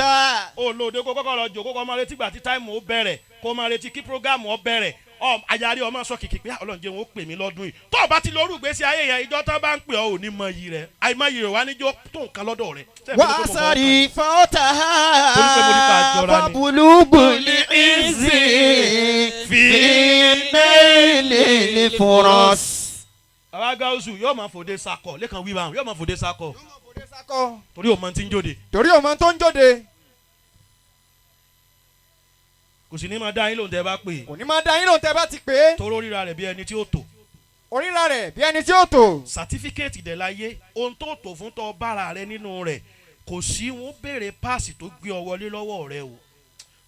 Ó lòde kó kọ́kọ́ lọ jòkó kó máa retí gbà tí táìmù ó bẹ̀rẹ̀ kó máa retí kí prógámù ó bẹ̀rẹ̀ ọ ayarí ọmọ sọ kìkì pé Ọlọ́run jẹ́ wọn ó pè mí lọ́dún yìí tó o bá ti lórú ìgbésí ayé yẹn ìjọ tán bá ń pè ọ́ ò ní mọ iyì rẹ̀ àìmọ iyì rẹ̀ wá níjó tó nǹkan lọ́dọ̀ rẹ̀. Ṣé ìbínú pé mo fọwọ́ kàn yín? وأثر فوتها Torí pé mo ní ká jọra ni. وبلوغ العز في نيل الفرص Bàbá Gáúsù yóò máa fòde sakọ lẹ́kàn wíwá yóò máa fòde sakọ torí òun máa ti ń jóde. Torí ọmọ tó ń jóde Kò sì ní máa dá yín lóhùn tẹ́ ẹ bá pè é kò ní máa dá yín lóhùn tẹ́ bá ti pè é. toró ríra rẹ̀ bí ẹni tí ó tò Oríra rẹ̀ bí ẹni tí ó tò. sàtífíkẹ́ẹ̀tì dẹ̀ láyé ohun tó tò fún tọ́ bára rẹ nínú rẹ̀ kò sí wọn béèrè páàsì tó gbé ọ wọlé lọ́wọ́ rẹ o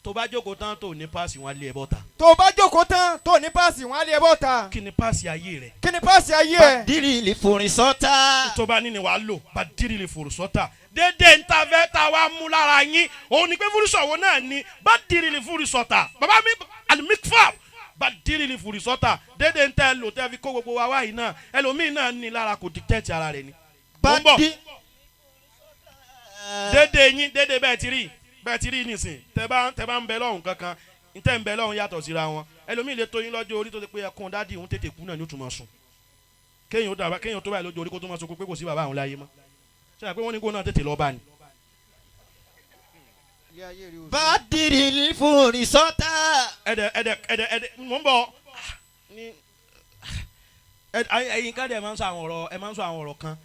tó bá jókòó tán tó ní páàsì wọn lé ẹ bọ́ta Tó o bá jókòó tán tó ní páàsì wọn á lé ẹ bọ́ta. kí ni páàsì ayé rẹ Kí ni páàsì ayé ẹ? بدر الفرصة tó bá ní ni wàá lò bá dírì lè fòrò sọ́tà dédé ń ta fẹ́ ta wá mú lára yín òun ni pé fúrúsọ̀wọ́ náà ni bá dírì lè fúrú sọ́tà bàbá mi alimikfa bá dírì lè fúrú sọ́tà dédé ń tẹ́ lò tẹ́ fi kó gbogbo wa wáyìí náà ẹlòmíín náà ní lára kò dictate ara rẹ̀ ni. Mo ń bọ̀. بدر Dédé yín dédé bẹ́ẹ̀ ti rí bẹ́ẹ̀ ti rí nísìn tẹ́ bá ń bẹ lọ́hùn kankan tẹ́ ń bẹ lọ́hùn yàtọ̀ síra wọn ẹlòmíín lè tó yín lọ́jọ́ orí tó ti pé ẹkún dádì òun tètè kú náà ní ó tún máa sùn kéèyàn ó dàbá kéèyàn tó báyìí lójú orí kó tó máa sunkún pé kò sí bàbá àwọn láyé mọ́ ṣe àpé wọ́n ní kó náà tètè lọ́ọ́ bá ni. بدر الفرصة Ẹdẹ ẹdẹ ẹdẹ ẹdẹ mò ń bọ̀ ní ẹyin ká dẹ̀ máa ń sọ àwọn ọ̀rọ̀ ẹ máa ń sọ àwọn ọ̀rọ̀ kan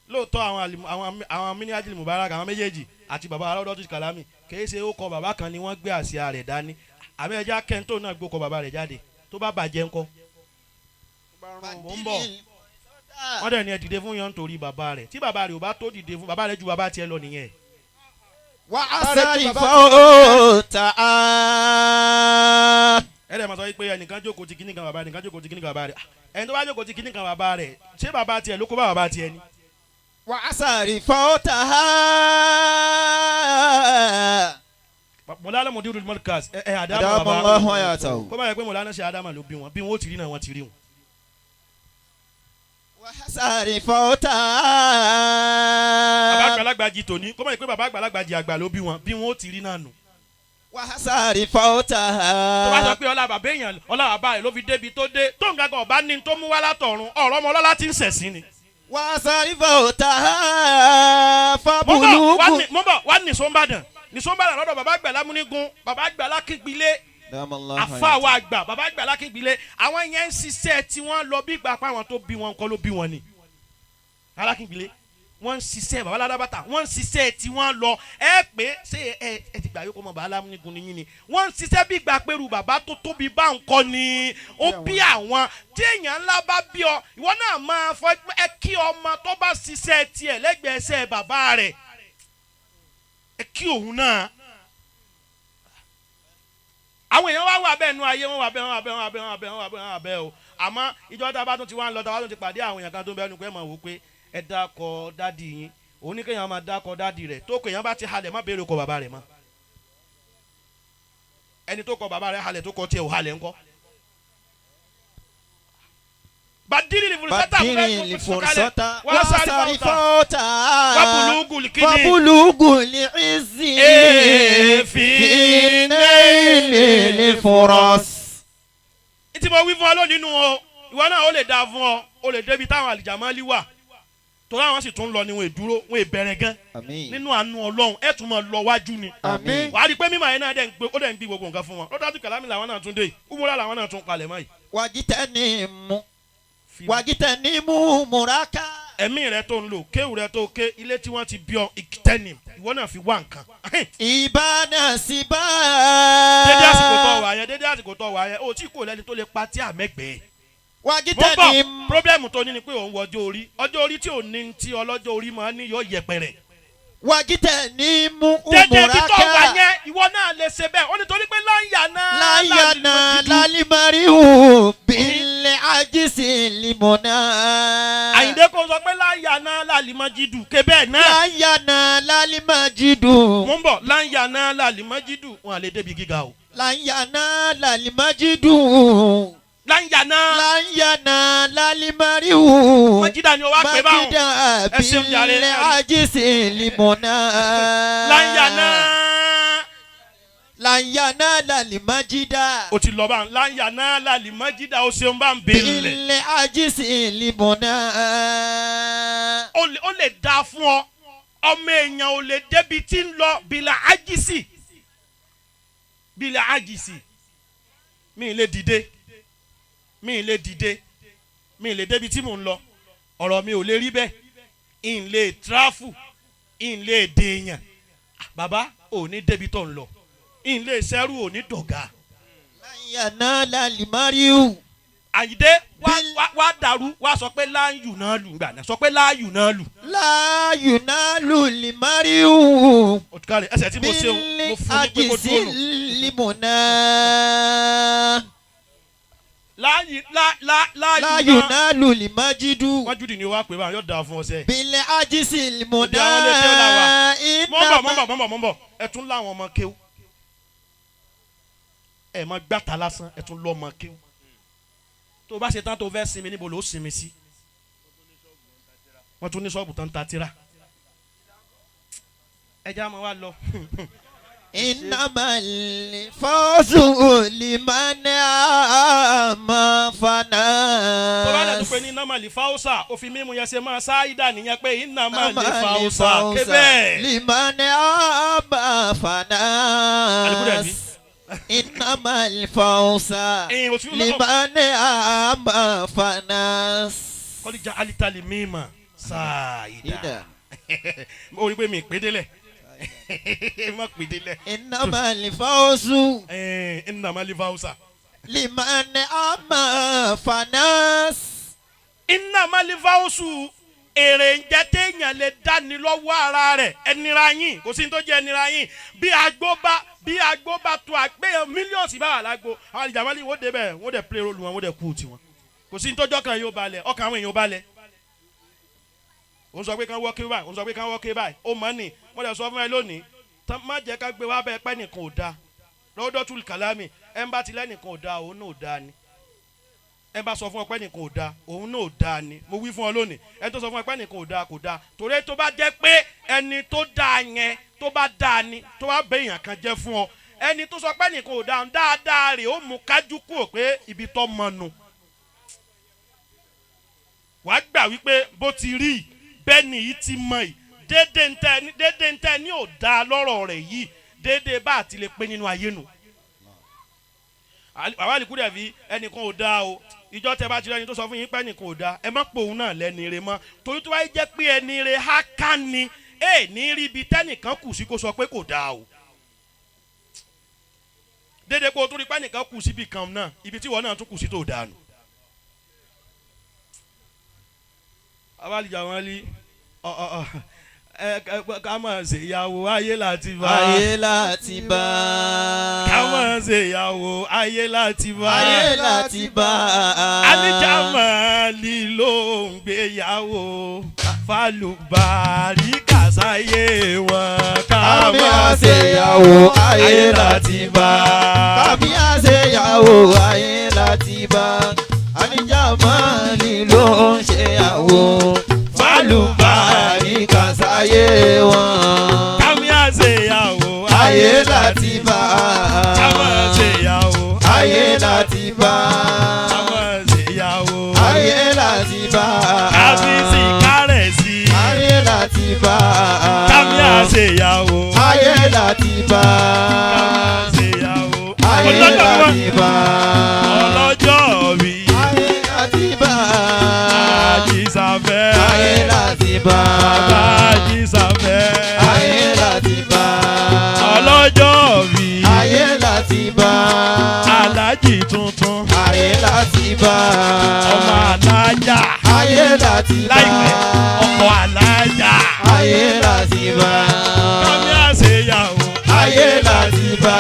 lóòótọ́ àwọn àwọn mini mubarak àwọn méjèèjì àti bàbá alọ́dọ́tù kàlámì kìí ṣe ó kọ bàbá kan ni wọ́n gbé àsíá rẹ̀ dání àmì ẹja kẹ́ńtò náà gbó kọ bàbá rẹ̀ jáde tó bá bàjẹ́ ńkọ́ mò ń bọ̀ wọ́n dẹ̀ ní ẹ dìde fún yàn nítorí bàbá rẹ̀ tí bàbá rẹ̀ ò bá tó dìde fún bàbá rẹ̀ ju bàbá tiẹ̀ lọ nìyẹn. وأثر فوتها Ẹ dẹ̀ máa sọ pé ẹnìkan jókòó ti kíní kan bàbá ẹnìkan jókòó ti kíní kan bàbá rẹ̀ ẹni tó bá jókòó ti kíní kan bàbá rẹ̀ ṣé bàbá tiẹ̀ ló kó bá bàbá tiẹ̀ ni. وأثر فوتها Mọ̀lánà Mudirul Markaz ẹ ẹ àdámà Adama bàbá Allahu hayatahu. kó bá yẹ pé mọ̀lánà ṣe àdámà ló bí wọn bí wọn ó ti rí náà wọn ti rí wọn. Wàhásárì fọ́tà. Bàbá àgbàlagbà jí tòní kó bá yẹ pé bàbá àgbàlagbà jí àgbà ló bí wọn bí wọn ó ti rí náà nù. Wàhásárì fọ́tà. Tó bá sọ pé ọlá bàbá èèyàn ọlá bàbá rẹ̀ ló fi débi tó dé tó ń gàgàn ọba ní tó mú wá látọ̀run ọ̀rọ̀ ọmọ ọlọ́lá ti ń ṣẹ̀sín ni. Wàhásárì fọ́tà. Mo bọ̀ wá Fábùlùkù. ní- mo bọ̀ wá ní sọ́nbàdàn ní sọ́nbàdàn lọ́dọ̀ bàbá àgbàlá múnigun bàbá àgbàlá kígbilé àfàwọ̀ àgbà bàbá àgbàlá kígbilé àwọn yẹn ń ṣiṣẹ́ tí wọ́n lọ bí ìgbà pa àwọn tó bí wọn kọ́ ló bí wọn ni alákígbilé wọ́n ń ṣiṣẹ́ bàbá aládàbàtà wọ́n ń ṣiṣẹ́ tí wọ́n lọ ẹ pé ṣé ẹ ẹ ti gbà yókò mọ bàbá alámúnigun ni yín ni wọ́n ń ṣiṣẹ́ bí ìgbà pẹ̀lú bàbá tó tóbi bá ń kọ́ ni ó bí àwọn tí èèyàn ńlá bá bí ọ ìwọ náà máa fọ ẹ kí ọmọ tó bá ṣiṣẹ́ tiẹ̀ lẹ́gbẹ̀ẹ́ ẹsẹ̀ bàbá rẹ̀ ẹ kí òun náà. Àwọn èèyàn wá wà bẹ́ẹ̀ nu ayé wọn wà bẹ́ẹ̀ wọn wà bẹ́ẹ̀ wọn wà bẹ́ẹ̀ wọn wà bẹ́ẹ̀ wọn wà bẹ́ẹ̀ wọn wà bẹ́ẹ̀ o àmọ́ ìjọ tá a bá tún ti wá ń lọ tá a bá tún ti pàdé àwọn èèyàn kan tó ń bẹ́ẹ̀ nu pé mọ̀ wò pé ẹ dákọ̀ dádì yín òun ní kéèyàn máa dákọ̀ dádì rẹ̀ tó kéèyàn bá ti halẹ̀ má béèrè kọ bàbá rẹ̀ mọ́ ẹni tó kọ bàbá rẹ̀ halẹ̀ tó kọ tiẹ̀ ò halẹ̀ ńkọ́. Badiri ni fursata Badiri li fursata. Wàhásárì Wàhásárì fọ́tà fọ́tà. wàbùlùgù kìíní. Fábùlùkù lè ìzì. Èéfín Fi lè fọ́rọ̀s. Tí mo wí fún ọ lónìí nù o ìwọ náà ó lè dáa fún ọ ó lè débi táwọn àlìjàmọ́lì wà torí àwọn sì tún lọ ni wọn èdúró wọn èbẹ̀rẹ̀ gan Àmín. nínú àánú Ọlọ́run ẹ̀ tún máa lọ wájú ni Àmín. wàá rí i pé mímọ yẹn náà dẹ̀ ń gbé ó dẹ̀ ń gbé gbogbo nǹkan fún wọn lọ́dọ̀ àti kàlámì làwọn náà tún dé yìí umura làwọn náà tún palẹ̀ mọ́ yìí. Wàjítẹ́ni mú. Fi- Wàjítẹ́ni mú múraka. Ẹ̀mí rẹ tó ń lò kéwù rẹ tó ké ilé tí wọ́n ti bí ọ ìtẹ́ni ìwọ náà fi wá nǹkan. Ìbánà síbá. Dédé àsìkò tó wà yẹn dédé àsìkò tó wà yẹn o tí kò lẹ́ni tó lè pa tí àmẹ́gbẹ̀ẹ́. Mo ń Wàjítẹ́ni bọ̀ mú. pírọ́blẹ́mù tó ní ni pé òun wọ ọjọ́ orí ọjọ́ orí tí ò ní ti ọlọ́jọ́ orí máa ní yóò yẹpẹrẹ. Wàjítẹ́ni mú Dédé ibi tó wà múraka. yẹn ìwọ náà lè ṣe bẹ́ẹ̀ ó nítorí pé láyà náà Láyàna lálímárìhù bílẹ̀ àjísì limọ̀nà. Àyìndé kò sọ pé láyà náà lálìmọ́jìdù kébẹ̀ náà. Láyàna lálímájìdù. Mo ń bọ̀ láyà náà lálìmọ́jìdù wọn à lè débi gíga o. Láyàna lálímájìdù. Láyà náà Láyàna lálímárìhù. mọ́jìdá ni o wá pé báwọn. Májídà Ẹ ṣeun jàre. bílẹ̀ àjísì limọ̀nà. Láyà náà Láyàna lálímájìdà. o ti lọ báwọn láyà náà lálìmọ́jìdá o ṣeun bá ń bèèrè. Bílẹ̀ àjísì limọ̀nà. Ó lè dáa fún ọ ọmọ èèyàn ò lè débi tí ń lọ bìlà ájísì bìlà ájísì mi ì lè dìde mi ì lè dìde mi ì lè débi tí mò ń lọ ọ̀rọ̀ mi ò lè rí bẹ́ẹ̀ ìn lè tráfù ìn lè dèèyàn. Bàbá ò ní débi tó ń lọ ìn lè sẹ́rù ò ní dọ̀gá. Láyàna lálímárìhù. Àyìndé wá wá wá dàrú wá sọ pé láàyù náà lù gbà náà sọ pé láàyù náà lù. Láyùnálù limariu. Òtúkàlẹ̀ ẹsẹ̀ tí mo ṣeun mo fún ní pé kó Bílẹ̀ dúró nù. àjísì limọ̀nà. Láàyè lá lá láàyù náà Láyùnálù limajidu. wọ́n júdì ní wàá pè báyọ̀ dáa fún ọsẹ. Bílẹ̀ àjísì limọ̀nà. Òde àwọn ilé kéwú la wà. Mọ́ ń bọ̀ mọ́ ń Iná bọ̀ mọ́ ń bọ̀ mọ́ ń bọ̀ ẹ tún láwọn ọmọ kéwú. Ẹ má gbàtà lásán ẹ tún lọ́ ọmọ kéwú. Tó o bá ṣe tán tó o fẹ́ sinmi níbo ló sinmi sí. Wọ́n tún ní ṣọ́ọ̀bù tán ń ta tíra. Ẹ já máa wá lọ. Innamal fawzu liman ama Tó bá lẹ̀ tó pé fanas. ní nàmàlì fáwọ́sà òfin mímu yẹn ṣe máa ṣáídà nìyẹn pé ìnàmàlì fáwọ́sà kébẹ̀. Liman ama Alikuda bi. fanas. Innamal fawza Ẹ̀yin òfin lọ́kọ̀. liman ama fanas. Kọ́líjà alitali mímà ṣáídà. Ida. Ó rí pé mi ìpè délẹ̀ má pè délẹ̀. Innamal fawzu Ìnàmàlì fáwọ́sà. liman ama fanas. Ìnàmàlì fáwọ́sù èrè ń jẹ́ téèyàn lè dání lọ́wọ́ ara rẹ̀ ẹnira yín kò sí ní tó jẹ́ ẹnira yín bí agbó bá bí agbó bá tó àgbéyàn mílíọ̀nù bá wà lágbo àwọn àlìjàmálì wọ́n dé bẹ́ẹ̀ wọ́n dẹ̀ play role wọn wọ́n dẹ̀ kú tiwọn kò sí ní tọ́jọ́ kan yóò balẹ̀ ọkàn àwọn èèyàn ó balẹ̀. Òun sọ pé kán wọ́ kí báyìí òun sọ pé kán wọ́ kí báyìí ó mọ̀ ní wọ́n dẹ̀ sọ fún ẹ lónìí Tán má jẹ́ ká gbé wá bẹ́ẹ̀ pẹ́ nìkan ò da lọ́dọ̀ kàlámì. Ẹ̀ ń bá ti lẹ́nìkan ò da, òun náà ò da ni. Ẹ bá sọ fún ọ pé nìkan ò da, òun náà ò da ni. Mo wí fún ọ lónìí, ẹ tó sọ fún ọ pé nìkan ò da, kò da, torí tó bá jẹ́ pé ẹni tó da yẹn, tó bá da ni, tó bá bẹ èèyàn kan jẹ́ fún ọ, ẹni tó sọ pé nìkan ò da dáadáa rè, ó mú kájú kúrò pé ibi tó mọ nu. Wàá gbà wípé bó ti rí yìí, bẹ́ẹ̀ ni yìí ti mọ yìí, déédéé ntẹ́ ní ò da lọ́rọ̀ rẹ̀ yìí, déédéé bá àti lè pé nínú ayé nu. Bàbá àlìkú dẹ̀ fi ẹnìkan ò dáa o. Ìjọ tẹ bá ti rí ẹni tó sọ fún yín pé ẹnìkan ò dáa, ẹ má pò òun náà lẹ́ni ire mọ́, torí tó wáyé jẹ́ pé ẹni ire há ká ni ẹ ní rí ibi tẹ́nìkan kù sí kó sọ pé kò dáa o. Dédé kó o tún rí pé ẹnìkan kù síbi kan náà, ibi tí ìwọ náà tún kù sí tó dáa nù. Bàbá àlìjà wọn lé ọ ọ ọ ẹ ká máa ṣe ìyàwó ayé láti bá. Ayé láti bá. Ká máa ṣe ìyàwó ayé láti bá. Ayé láti bá. Alijamali ló ń gbéyàwó falùbáríkà sáyé wọn. Ká Kàmí máa ṣe àṣeyàwó ayé láti bá. Kàmí àṣeyàwó ayé láti bá. Àníjàmọ́ni ló ń ṣeyàwó. Fálùbáríkà sáyé wọn. Kámi àṣeyàwó Ayé láti bá. Ká máa ṣèyàwó. Ayé láti bá. Ká máa ṣèyàwó. Ayé láti bá. Kábíyèsí kárẹ̀ sí. Ayé láti bá. Kámi àṣeyàwó. Ayé láti bá. Kámi àṣeyàwó. Ayé Ọlọ́jọ́ bí wọ́n láti bá. Ọlọ́jọ́ bí. Ayé láti bá. Àjíṣàfẹ́. Ayé láti bá. Bàbá Àjíṣàfẹ́. Ayé láti bá. Ọlọ́jọ́ bí. Ayé láti bá. Alájì tuntun. Ayé láti bá. Ọmọ alájà. Ayé láti bá. Láìpẹ́ ọkọ̀ alájà. Ayé láti bá. Kámi àṣeyàwó. Ayé láti bá.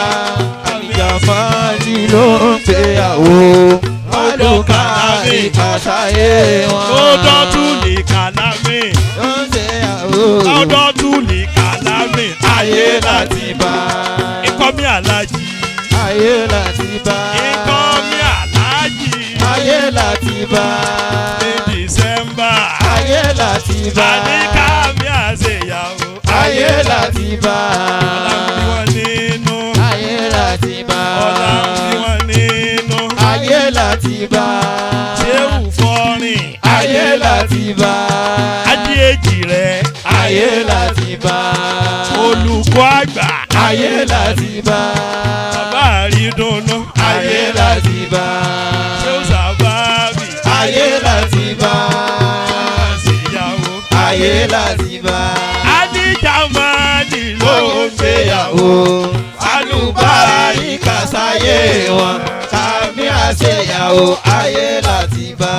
Àlìjàmọ́ni ló ń gbéyàwó. Olùkàrí kàṣáyé wọn. Ó dọ́tún lè kàlámì. Ló ń ṣèyàwó. Ó dọ́tún lè kàlámì. Ayé láti bá. Ikọ́ mi alájì. Ayé láti bá. Ikọ́ mi alájì. Ayé láti bá. Ní Dìsẹ́mbà. Ayé láti bá. Àní kámi àṣeyàwó. Ayé láti bá. Ọlá ń bí wọn nínú. Ayé láti bá. Ọlá ń bí wọn nínú. Ayé láti bá. Ṣéwù fọ́rin. Ayé láti bá. Adéèjì rẹ̀. Ayé láti bá. Olùkọ́ àgbà. Ayé láti bá. Bàbá àrídùnnú. Ayé láti bá. Ṣéwù sábàbí. Ayé láti bá. Àṣeyàwó. Ayé láti bá. Adíjàmánì ló ń gbéyàwó. Alùbáríkà sáyé wọn. Kàmí àṣeyàwó ayé láti bá.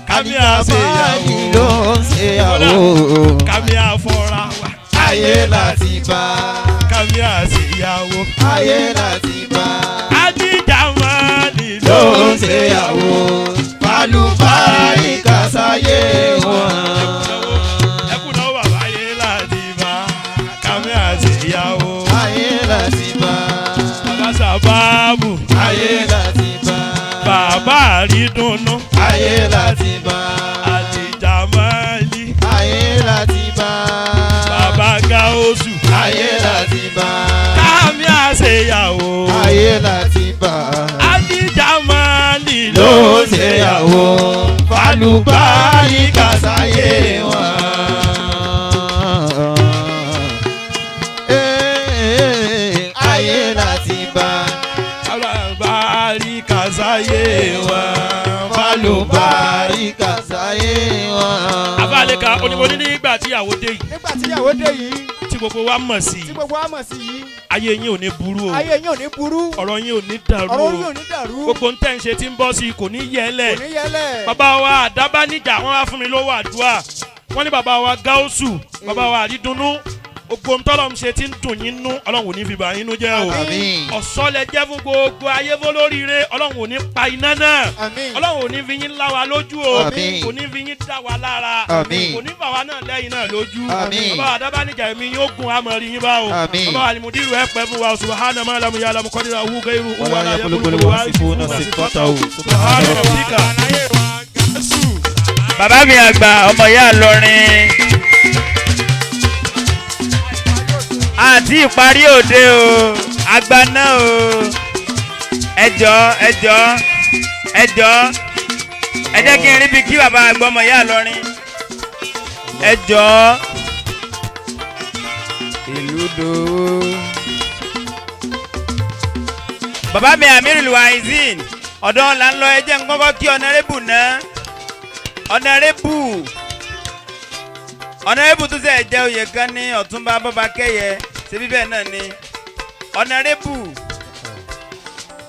Kàmí àṣeyàwó. Àlùbáríkà ló ń ṣeyàwó. Kàmí àfọ̀rà wa. Ayé láti bá. Kàmí àṣeyàwó. Ayé láti bá. Adíjàmánì Ló ń ṣeyàwó. Alùbáríkà sáyé wọn. Ẹkùn náà bàbá ayé láti bá. Kàmí àṣeyàwó. Ayé láti bá. Bàbá sábàbù. Ayé láti bá. Bàbá àrídùnnú. Ayé láti bá. Adíjàmánì. Ayé láti bá. Bàbá Gáósù. Ayé láti bá. Kàmí àṣeyàwó. Ayé láti bá. Adíjàmánì Ló ń ṣèyàwó. Fàlùbáríkà sáyé wọn. Ee, ayé láti bá. Alùbáríkà sáyé wa. Fàlùbáríkà sáyé wọn. Abáàlẹ́ka onímọ̀ ní nígbà tí ìyàwó dé yìí Nígbà tí ìyàwó dé yìí, tí gbogbo wa mọ̀ sí tí i, gbogbo wa mọ̀ sí yìí, ayé yín ò ní burú o, ayé yín ò ní burú, ọ̀rọ̀ yín ò ní dàrú ọ̀rọ̀ yín o, ò ní dàrú, gbogbo ń tẹ̀ ń ṣe tí ń bọ́ sí i kò ní yẹ ẹ́ lẹ̀. kò ní yẹlẹ̀. Bàbá wa àdábánijà, wọ́n wá fún mi lówó àdúrà, wọ́n ní bàbá wa Gáúsù, bàbá wa àrídùnnú, Gbogbo ohun tọ́lọ́run ṣe ti ń dùn yín nú, Ọlọ́run ò ní fi bà yín nú jẹ́ o. Àmín. Ọ̀sọ́ lẹ jẹ́ fún gbogbo ayé fọlóríire, Ọlọ́run ò ní pa iná náà. Àmín. Ọlọ́run ò ní fi yín lá wa lójú o. Àmín. Kò ní fi yín dá wa lára. Àmín. Kò ní bà wá náà lẹ́yìn náà lójú. Àmín. Bàbá àdábánijà, èmi yóò gun amọ̀rí yín bá o. Àmín. Bàbá àlìmùdírù, ẹ pẹ́ fún wa. Subhana ma lam ya'lam qadra hu ghayru hu ولا يبلغ الواصفون صفته. Subhana rabbika. Bàbá mi àgbà, ọmọ ìyá Ìlọrin, àti ìparí òde o, àgbà náà o. Ẹjọ, ẹjọ, ẹjọ, ẹ jẹ́ kí n rí bí kí bàbá àgbà, ọmọ ìyá Ìlọrin, ẹjọ. Ìlú dòwó. Bàbá mi Amirul Waizin, ọ̀dọ́ là ń lọ. Ẹ jẹ́ n kọ́kọ́ kí honourable náà. Honourable tó ṣe jẹ́ oyè kan ní ọ̀túnba bọ́ba kẹ́yẹ ṣe bíbẹ̀ náà ni honourable.